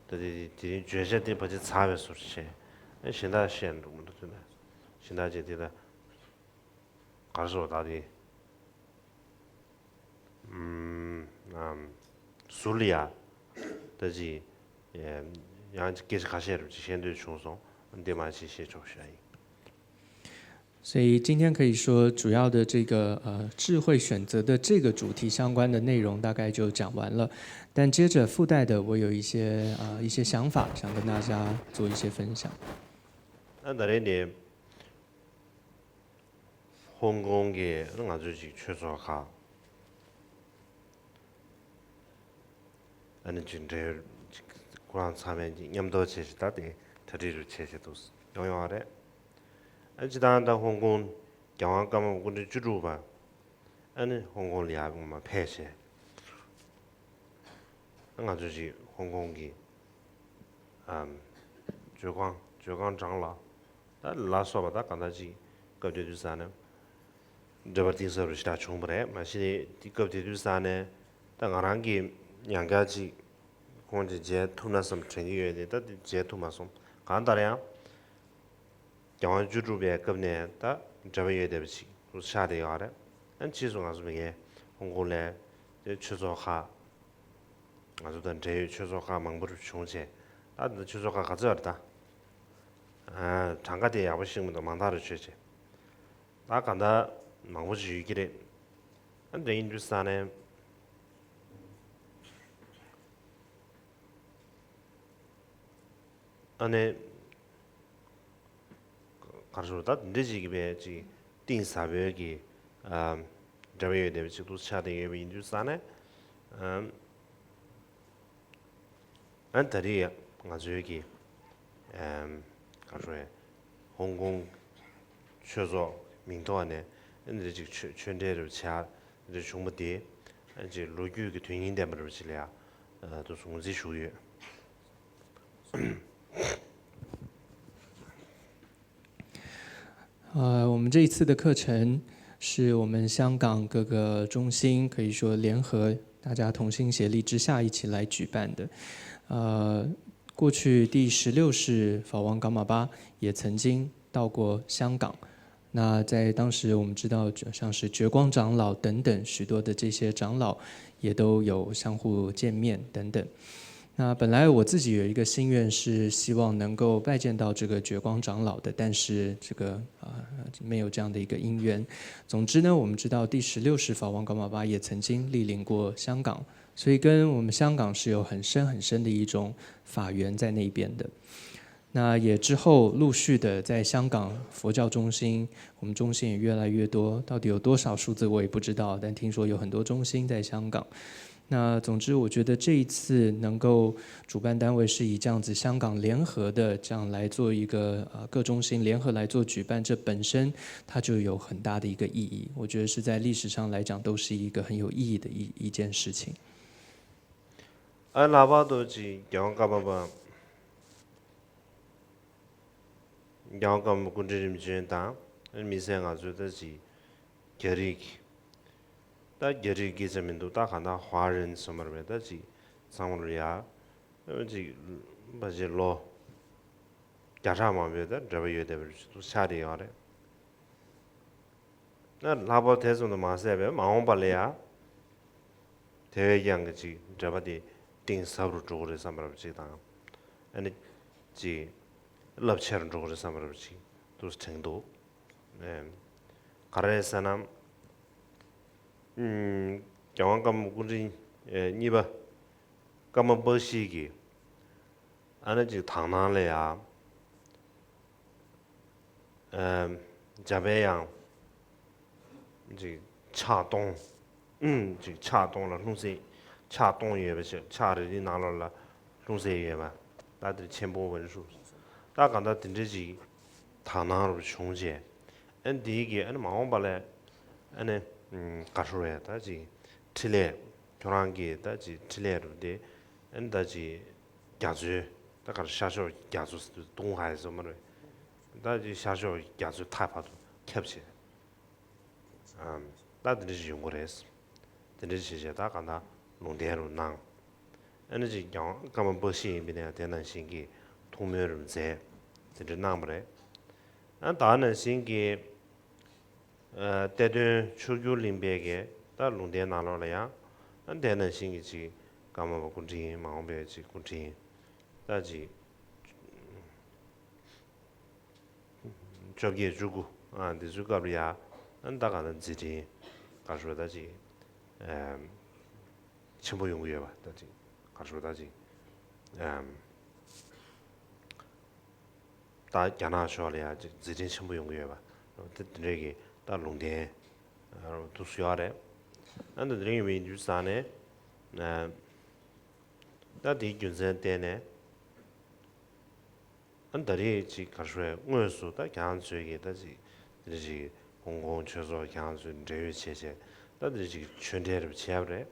ད་དེ་དེ་རིང་བརྗོད་བྱ་དེ་ཕལ་ཆེར་ཚར་བའི་བཟོ་འདྲ་བྱས། ཨ། གཞན་དག་བཤད་ན་འགྲིག་མི་འདུག་དེ་ནས་གཞན་དག་ཅིག་དེ་ད་ག་རེ་ཟེར། ད་དེ། ཨམ། ཨམ། ཟུར་ལ་ཡ་ད་ཅིག་ཡང་སྐད་ཆ་ཁ་ཤས་རུ་ཅིག་བཤད་འདོད་བྱུང་སོང་། འདི་མ་ཅིག་བཤད་ཆོག་ཤག་ཡིན། 所以今天可以说，主要的这个呃智慧选择的这个主题相关的内容大概就讲完了。但接着附带的，我有一些呃一些想法，想跟大家做一些分享。 ཨ། ད་རེས་འདི་ཧོང་ཀོང་གི་ང་ཚོའི་ཅིག་ཆོས་ཚོགས་ཁག་ཨ་ནི་ཅིག་འབྲེལ་ཡོད་ཅིག་ཁོ་རང་ཚང་མས་ཅིག་མཉམ་དུ་བྱས་ཤིག་ད་དེ་གྲ་སྒྲིག་རུ་བྱས་བྱས་འདུག་ཡོང་ཡོང་བ་རེད། ཨ། སྤྱིར་བཏང་ད་ཧོང་ཀོང་རྒྱལ་དབང་ཀརྨ་པ་སྐུ་ཕྲེང་བཅུ་དྲུག་པ་ཨ་ནི་ཧོང་ཀོང་ལ་ཡར་མར་ཕེབས་བྱས། ང་ཚོ་ཅིག་ཧོང་ཀོང་གི་ཨམ། ཇོ་ཁང་། ཇོ་ཁང་དྲང་ལ། ད་ལ་སོགས་པ་ད་གང་ལྟར་ཅིག་སྐབས་དེ་དུས་ས་ནས་འགྲེལ་པ་གཏིང་ཟབ་རུ་ཞེ་དྲག་བྱུང་བ་རེད། མ་གཞི་ནས་དེ་སྐབས་དེ་དུས་ས་ནས་ད་ང་རང་གིས་ཡང་བསྐྱར་ཅིག་ཁོང་ཅིག་མཇལ་ཐུབ་ན་བསམ་དྲན་གྱི་ཡོད་དེ། ད་དེ་མཇལ་ཐུབ་མ་སོང་། གང་ལྟར་ཡང་རྒྱལ་དབང་བཅུ་དྲུག་པའི་སྐབས་ནས་ད་འབྲེལ་བ་ཡོད་བསྡད་པ་ཅིག་ཏུ་ཆགས་བསྡད་ཡོད་རེད། ཨ། ཕྱིས་སུ་ང་ཚོ་མི་ངན་ཧོང་ཀོང་ལ་དེ་ཆོས་ཚོགས་ཁག་ང་ཚོ་དང་འབྲེལ་ཡོད་ཆོས་ཚོགས་ཁག་མང་པོ་རུ་བྱུང་བྱས། ད་འདི་ཆོས་ཚོགས་ཁག་ག་ཚོད་རེད་ད། ཨ། གྲངས་ཀ་དེ་ཡག་པོ་ཤེས་མི་འདུག་མང་དག་རུ་བྱས་བྱས། ད་གང་ལྟར་མང་པོ་ཞིག་ཡོད་ཀྱི་རེད། ཨ། འདི་ཡིན་དུས་ས་ནས་ཨ་ནི་ག་རེ་ཟེར། ད་འདི་འདྲ་ཅིག་གི་བས་ཅིག་གཏིང་ཟབ་པོའི་གི། ཨམ། འབྲེལ་བ་ཡོད་བསྡད་པ་ཅིག་ཏུ་ཆགས་བསྡད་ཡོད་པ་ཡིན་དུས་ས་ནས། ཨམ། ཨ། ད་རེས་ང་ཚོའི་གི། ཨམ། ག་རེ་ཟེར། ཧོང་ཀོང་ཆོས་ཚོགས་མིང་ཐོག་ནས་ཨ་ནི་འདི་འདྲ་ཅིག་ཆོས་ཆོས་འབྲེལ་རུ་བྱས། འདི་བྱུང་བ་དེ་ཨ་ཅིག་ལོ་རྒྱུས་ཀྱི་དོན་སྙིང་ལྡན་པ་རེད་པ་ཅིག་ལ་ཡ། ཨ། དུ་ངོས་འཛིན་ཞུ་གི་ཡོད། 呃，我们这一次的课程是我们香港各个中心可以说联合大家同心协力之下一起来举办的。呃，过去第十六世法王噶玛巴也曾经到过香港。那在当时，我们知道，像是觉光长老等等许多的这些长老，也都有相互见面等等。那本来我自己有一个心愿是希望能够拜见到这个觉光长老的，但是这个啊、没有这样的一个因缘。总之呢，我们知道第十六世法王噶玛巴也曾经莅临过香港，所以跟我们香港是有很深很深的一种法缘在那边的。那也之后陆续的在香港佛教中心，我们中心也越来越多，到底有多少数字我也不知道，但听说有很多中心在香港。那总之，我觉得这一次能够主办单位是以这样子香港联合的这样来做一个呃各中心联合来做举办，这本身它就有很大的一个意义。我觉得是在历史上来讲都是一个很有意义的一一件事情。 ཨ་ལྷག་པར་དུ་ཅིག་རྒྱལ་དབང་ཀརྨ་པ་རྒྱལ་དབང་ཀརྨ་པ་སྐུ་ཕྲེང་རིམ་བྱོན་དང་དམིགས་བསལ་ང་ཚོའི་ད་ཅིག་རྒྱ་རིགས་ད་རྒྱ་རིགས་སྐད་ཆ་མི་འདུག་ད་གང་ལྟར་ཧྭ་རན་སོ་མར་བའི་ད་ཅིག་ཚང་མར་ཡ་ཅིག་ཕལ་ཆེར་ལོ་བརྒྱ་ཕྲག་མང་པོའི་ད་འབྲེལ་བ་ཡོད་བསྡད་པ་ཞིག་ཏུ་ཆགས་བསྡད་ཡོད་རེད། ན་ལྷག་པར་དེ་ཙམ་དུ་མ་ཟད་པའི་མ་འོངས་པ་ལ་ཡང་དེ་བས་ཀྱང་གི་ཅིག་འབྲེལ་བ་དེ་གཏིང་ཟབ་རུ་འགྲོ་གི་རེད་བསམ་པ་རབ་ཅིག་དང་། ཨ་ནི་ཅིག་རླབས་ཆེ་རུ་འགྲོ་གི་རེད་བསམ་པ་རབ་ཅིག་ཏུ་དྲན་འདུག་ཨེ། ག་རེ་ཟེར་ན། ཨུམ། རྒྱལ་དབང་ཀརྨ་སྐུ་ཕྲེང་ཨེ་གཉིས་པ་ཀརྨ་པཀྴི་གི་ཨ་ནི་ཅིག་དག་སྣང་ལ་ཡ། ཨེམ། འཇམ་པའི་དབྱངས། ཅིག་ཕྱག་སྟོང་། ཨུམ། ཅིག་ཕྱག་སྟོང་ལ་ལྷུང་བཟེད། ཕྱག་སྟོང་ཡོད་པ་ཞིག་ཕྱག་རེ་རེའི་ནང་ལོགས་ལ་ལྷུང་བཟེད་ཡོད་པ། ད་དེར་ཆེན་པོ་ཝན་ཧྲུ། ད་གང་ལྟར་དེ་འདྲའི་ཅིག་དག་སྣང་རུ་བྱུང་རྗེས། ཨ་ནི་དེའི་གི་ཨ་ནི་མ་འོངས་པ་ལ་ཨ་ནི་ག་ཧྲུ་རེད་ད་ཅིག་འཕྲིན་ལས། ཁྱོད་རང་གི་ད་ཅིག་འཕྲིན་ལས་རུ་དེ་ཨ་ནི་ད་ཅིག་རྒྱ་མཚོའི་ད་གར་ཤར་ཕྱོགས་རྒྱ་མཚོ་ཟེར་དུས་ཏུང་ཧའེ་ཟེར་མ་རེད། ད་ཅིག་ཤར་ཕྱོགས་རྒྱ་མཚོའི་མཐའ་བར་དུ་ཁྱབ་བྱས། ཨམ། ད་དེ་འདྲ་ཞིག་ཡོང་གི་རེད། དེ་འདྲ་ཞིག་བྱས་ད་གང་ལྟར་ལུང་བསྟན་རུ་གནང་། ཨ་ནི་ཅིག་ཀྱང་ཀརྨ་པཀྴི་ཡིན་པའི་ནས་དེ་ནང་བཞིན་གྱི་ཐུགས་སྨོན་རུ་མཛད། དེ་འདྲ་གནང་བ་རེད། ཨ་ད་ནང་བཞིན་གྱི་ཨ་གཏེར་སྟོན་ཆོས་འགྱུར་གླིང་པའི་གི་ད་ལུང་བསྟན་ནང་ལོགས་ལ་ཡང་ཨ་དེ་ནང་བཞིན་གྱི་ཅིག་ཀརྨ་པ་སྐུ་ཕྲེང་མ་འོངས་པའི་ཅིག་སྐུ་ཕྲེང་ད་ཅིག་བཅོ་བརྒྱད་བཅུ་དགུ་ཨ་འདི་ཚོའི་སྐབས་ལ་ཡང་ཨ་ད་ག་ད་མཛད་འཕྲིན་ག་ཞུ་ད་ཅིག་ཨ་ཆེན་པོ་ཡོང་གི་ཡོད་པ་ད་ཅིག་ག་ཞུ་ད་ཅིག་ཨ། ད་རྒྱ་ནག་ཕྱོགས་ལ་ཡང་ཅིག་མཛད་འཕྲིན་ཆེན་པོ་ཡོང་གི་ཡོད་པ། དེ་དེ་འདྲའི་གི་ད་ལུང་བསྟན་འདུག་ཡོད་རེད། ཨ་ད་དེ་རིང་ཡིན་པའི་དུས་ཙང་ནས་ད་དེའི་རྒྱུ་མཚན་བརྟེན་ནས་ཨ་ད་རེས་ཅིག་ག་ཧྲུའི་དངོས་སུ་ད་ཁྱེད་རང་ཚོས་ཀྱི་ད་ཅིག་དེ་འདྲ་ཅིག་ཧོང་ཀོང་ཆོས་ཚོགས་ཁྱེད་རང་ཚོས་འབྲེལ་ཡོད་བྱས་བྱས་ད་དེ་འདྲ་ཅིག་ཆོས་འབྲེལ་རེ་བྱས་པ་རེད།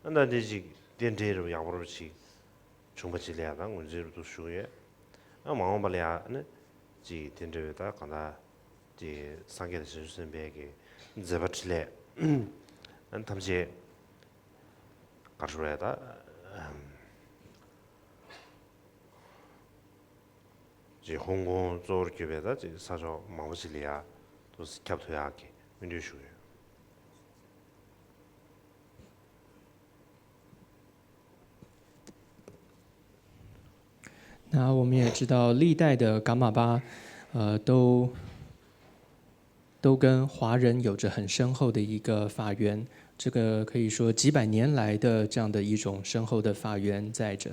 ཨ་ད་དེ་ཅིག་རྟེན་འབྲེལ་རེ་ཡག་པོ་རེ་ཅིག་བྱུང་བ་ཅིག་ལ་ཡང་ད་ངོས་འཛིན་རུ་ཞུ་གི་ཡོད། ཨ་མ་འོངས་པ་ལ་ཡང་ཨ་ནི་ཅིག་དེ་འདྲ་བའི་ད་གང་ལྟར་ཅིག་སངས་རྒྱས་དང་བྱང་ཆུབ་སེམས་དཔའི་གི་མཛད་པ་འཕྲིན་ལས་ཨ་ནི་ཐམས་ཅད་ག་རེ་ཞུ་དགོས་རེད་ད། ཅིག་ཧོང་ཀོང་གཙོ་བོར་གྱུར་པའི་ད་ཅིག་ས་ཕྱོགས་མང་པོ་ཅིག་ལ་ཡང་དུ་ཁྱབ་ཐུབ་ཡག་གི་སྨོན་འདུན་ཞུ་གི་ཡོད།那我们也知道，历代的噶玛巴，呃，都都跟华人有着很深厚的一个法缘，这个可以说几百年来的这样的一种深厚的法缘在这。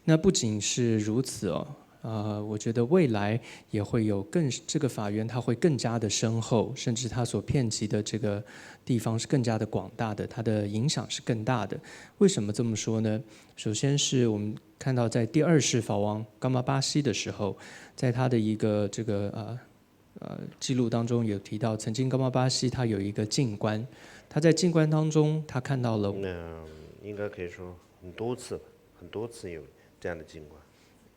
那不仅是如此哦，呃，我觉得未来也会有更这个法缘，它会更加的深厚，甚至它所遍及的这个地方是更加的广大的，它的影响是更大的。为什么这么说呢？首先是我们看到在第二世法王噶玛巴西的时候，在他的一个这个呃呃记录当中有提到，曾经噶玛巴西他有一个静观，他在静观当中他看到了。嗯，应该可以说很多次吧，很多次有这样的静观。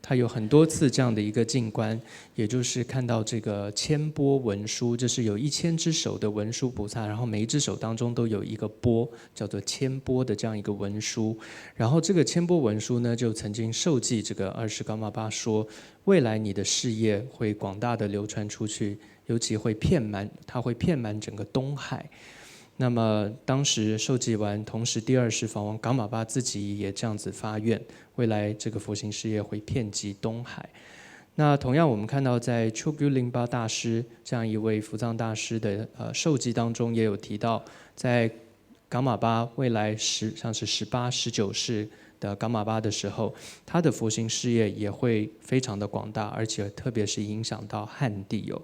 他有很多次这样的一个静观，也就是看到这个千波文殊，就是有一千只手的文殊菩萨，然后每一只手当中都有一个波，叫做千波的这样一个文殊。然后这个千波文殊呢，就曾经授记这个二世噶玛巴说，未来你的事业会广大的流传出去，尤其会遍满，它会遍满整个东海。那么当时受祭完，同时第二世法王噶玛巴自己也这样子发愿，未来这个佛行事业会遍及东海。那同样，我们看到在 Chogyulimpa 大师这样一位扶藏大师的呃受记当中，也有提到，在噶玛巴未来十像是十八、十九世的噶玛巴的时候，他的佛行事业也会非常的广大，而且特别是影响到汉地哦。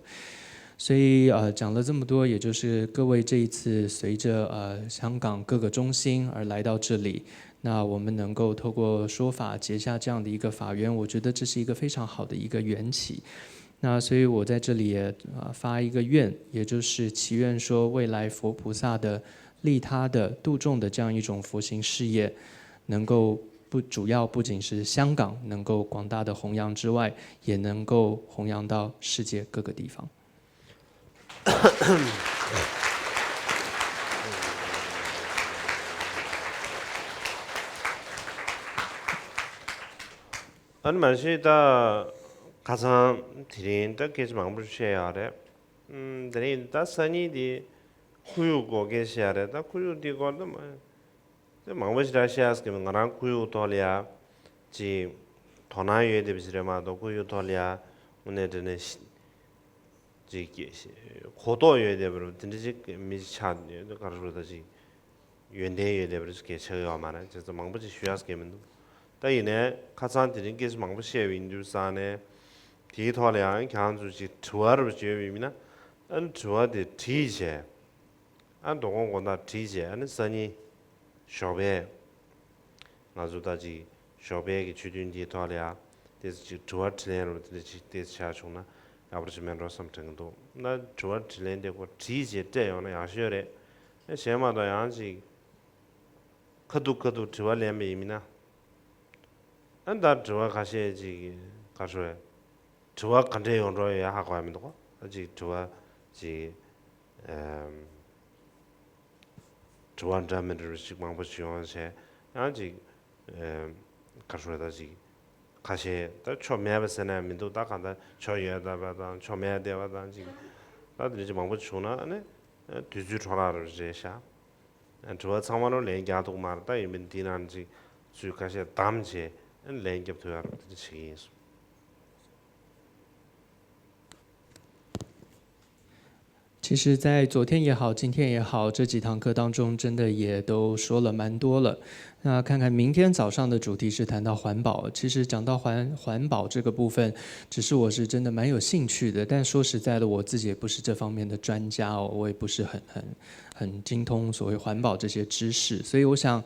所以呃，讲了这么多，也就是各位这一次随着呃香港各个中心而来到这里，那我们能够透过说法结下这样的一个法缘，我觉得这是一个非常好的一个缘起。那所以我在这里也呃发一个愿，也就是祈愿说未来佛菩萨的利他的度众的这样一种佛行事业，能够不主要不仅是香港能够广大的弘扬之外，也能够弘扬到世界各个地方。 ཨ་ནི་མ་གཞི་ད་ཁ་སང་དེ་རིང་ད་སྐད་ཆ་མང་པོ་བཤད་ཡོད་རེད། ཨམ་དེ་རིང་ད་སང་ཉིན་དེ་ཁོར་ཡུག་སྐོར་སྐད་ཆ་བཤད་ཡོད་རེད། ད་ཁོར་ཡུག་དེ་སྐོར་ད་མ་ད་མང་པོ་ཞིག་ད་བཤད་ཡ་སྐད་མི་ང་རང་ཁོར་ཡུག་ཐོག་ལ་ཡ་ཅིག་དོ་སྣང་ཡོད་བསྡད་པ་ཞིག་རེད་མ་གཏོགས་ཁོར་ཡུག་ཐོག་ལ་ཡ་དངོས་གནས་དྲང་གནས་ཅིག་གོ་རྟོགས་ཡོད་བསྡད་པ་རུ་དེ་འདྲ་ཅིག་མི་ཆགས་ནས་ག་རེ་ཟེར་ད་ཅིག་ཡོན་ཏན་ཡོད་བསྡད་པ་རུ་སྐད་ཆ་ཡོད་མ་རེད། བྱས་ཙང་མང་པོ་ཅིག་ཞུ་ཡ་སྐད་མི་འདུག་ད་ཡིན་ནའི་ཁ་སང་དེ་རིང་སྐད་ཆ་མང་པོ་བཤད་པ་ཡིན་དུས་ཙང་ནས་དེའི་ཐོག་ལ་ཡང་ཁྱེད་རང་ཚོ་ཅིག་དྲི་བ་རུ་བརྗོད་པ་ཡིན་ན་ཨ་ནི་དྲི་བ་དེ་དྲིས་བྱས། ཨ་དོ་དགོང་དགོང་དག་དྲིས་བྱས་ཨ་ནི་སང་ཉིན་ཞོགས་པའི་ང་ཚོ་ད་ཅིག་ཞོགས་པའི་གི་ཆོས་ཐུན་འདིའི་ཐོག་ལ་ཡ་ཏོག་ཙམ་ཅིག་དྲི་བ་དྲིས་ལན་རུ་དེ་འདྲ་ཅིག་ཏོག་ཙམ་བྱས་བྱུང་ན་ཡག་པོ་ཅིག་མེད་འགྲོ་བསམ་དྲན་གི་འདུག་ན་དྲི་བ་དྲིས་ལན་དེ་ཁོ་དྲིས་བྱས་སྤྲད་ཡོང་ན་ཡག་ཤོས་རེད། ཨ་གཞན་མ་གཏོགས་ཡང་ཅིག་ཁ་ཐུག་ཁ་ཐུག་དྲི་བ་ལེན་པ་ཡིན་མིན་ན། ཨ་ད་དྲི་བ་ཁ་ཤས་ཅིག་ག་རེ་ཟེར། དྲི་བ་ག་འདྲས་ཡོང་འགྲོ་ཡོད་ཧ་གོ་ཡ་མི་འདུག་ཨ་ཅིག་དྲི་བ་ཅིག་ཨམ། དྲི་བ་འདྲ་མི་འདྲ་ཞིག་མང་པོ་ཞིག་ཡོང་བྱས་ཡང་ཅིག་ཨམ། ག་རེ་ཟེར་ད་ཅིག་ཁ་ཤས་ད་ཆོ་མེད་པ་ཟེར་ན་ཡང་མི་འདུག་ད་གང་ལྟར་ཆོ་ཡོད་བསྡད་པ་དང་ཆོ་མེད་བསྡད་པ་དང་ཅིག་ད་དེ་འདྲ་ཅིག་མང་པོ་བྱུང་ན་ཨ་ནི་དུས་ཚོད་འཕྲོ་བརླག་རེ་རེད་ཤག་དྲི་བ་ཚང་མ་ལོ་ལན་རྒྱག་ཐུབ་མ་རེད། ད་ཡིན་པའི་འདི་ནང་ཅིག་ཚུལ་ཁ་ཤས་བདམས་བྱས་ལན་རྒྱབ་ཐུབ་ཡ་རེད། དེ་འདྲ་བྱེད་ཀྱི་ཡིན། 其实，在昨天也好，今天也好，这几堂课当中，真的也都说了蛮多了。那看看明天早上的主题是谈到环保。其实讲到环环保这个部分，只是我是真的蛮有兴趣的，但说实在的，我自己也不是这方面的专家哦，我也不是很很很精通所谓环保这些知识，所以我想，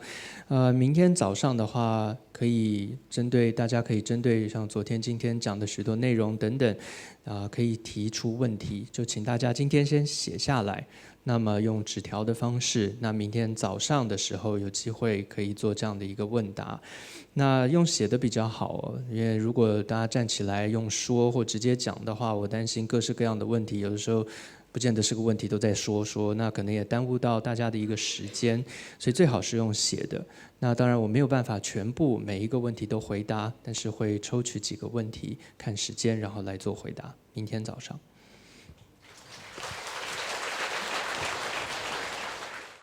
呃，明天早上的话，可以针对大家可以针对像昨天、今天讲的许多内容等等，啊、可以提出问题，就请大家今天先写下来。那么用纸条的方式，那明天早上的时候有机会可以做这样的一个问答。那用写的比较好哦，因为如果大家站起来用说或直接讲的话，我担心各式各样的问题，有的时候不见得是个问题，都在说说，那可能也耽误到大家的一个时间，所以最好是用写的。那当然我没有办法全部每一个问题都回答，但是会抽取几个问题，看时间，然后来做回答。明天早上。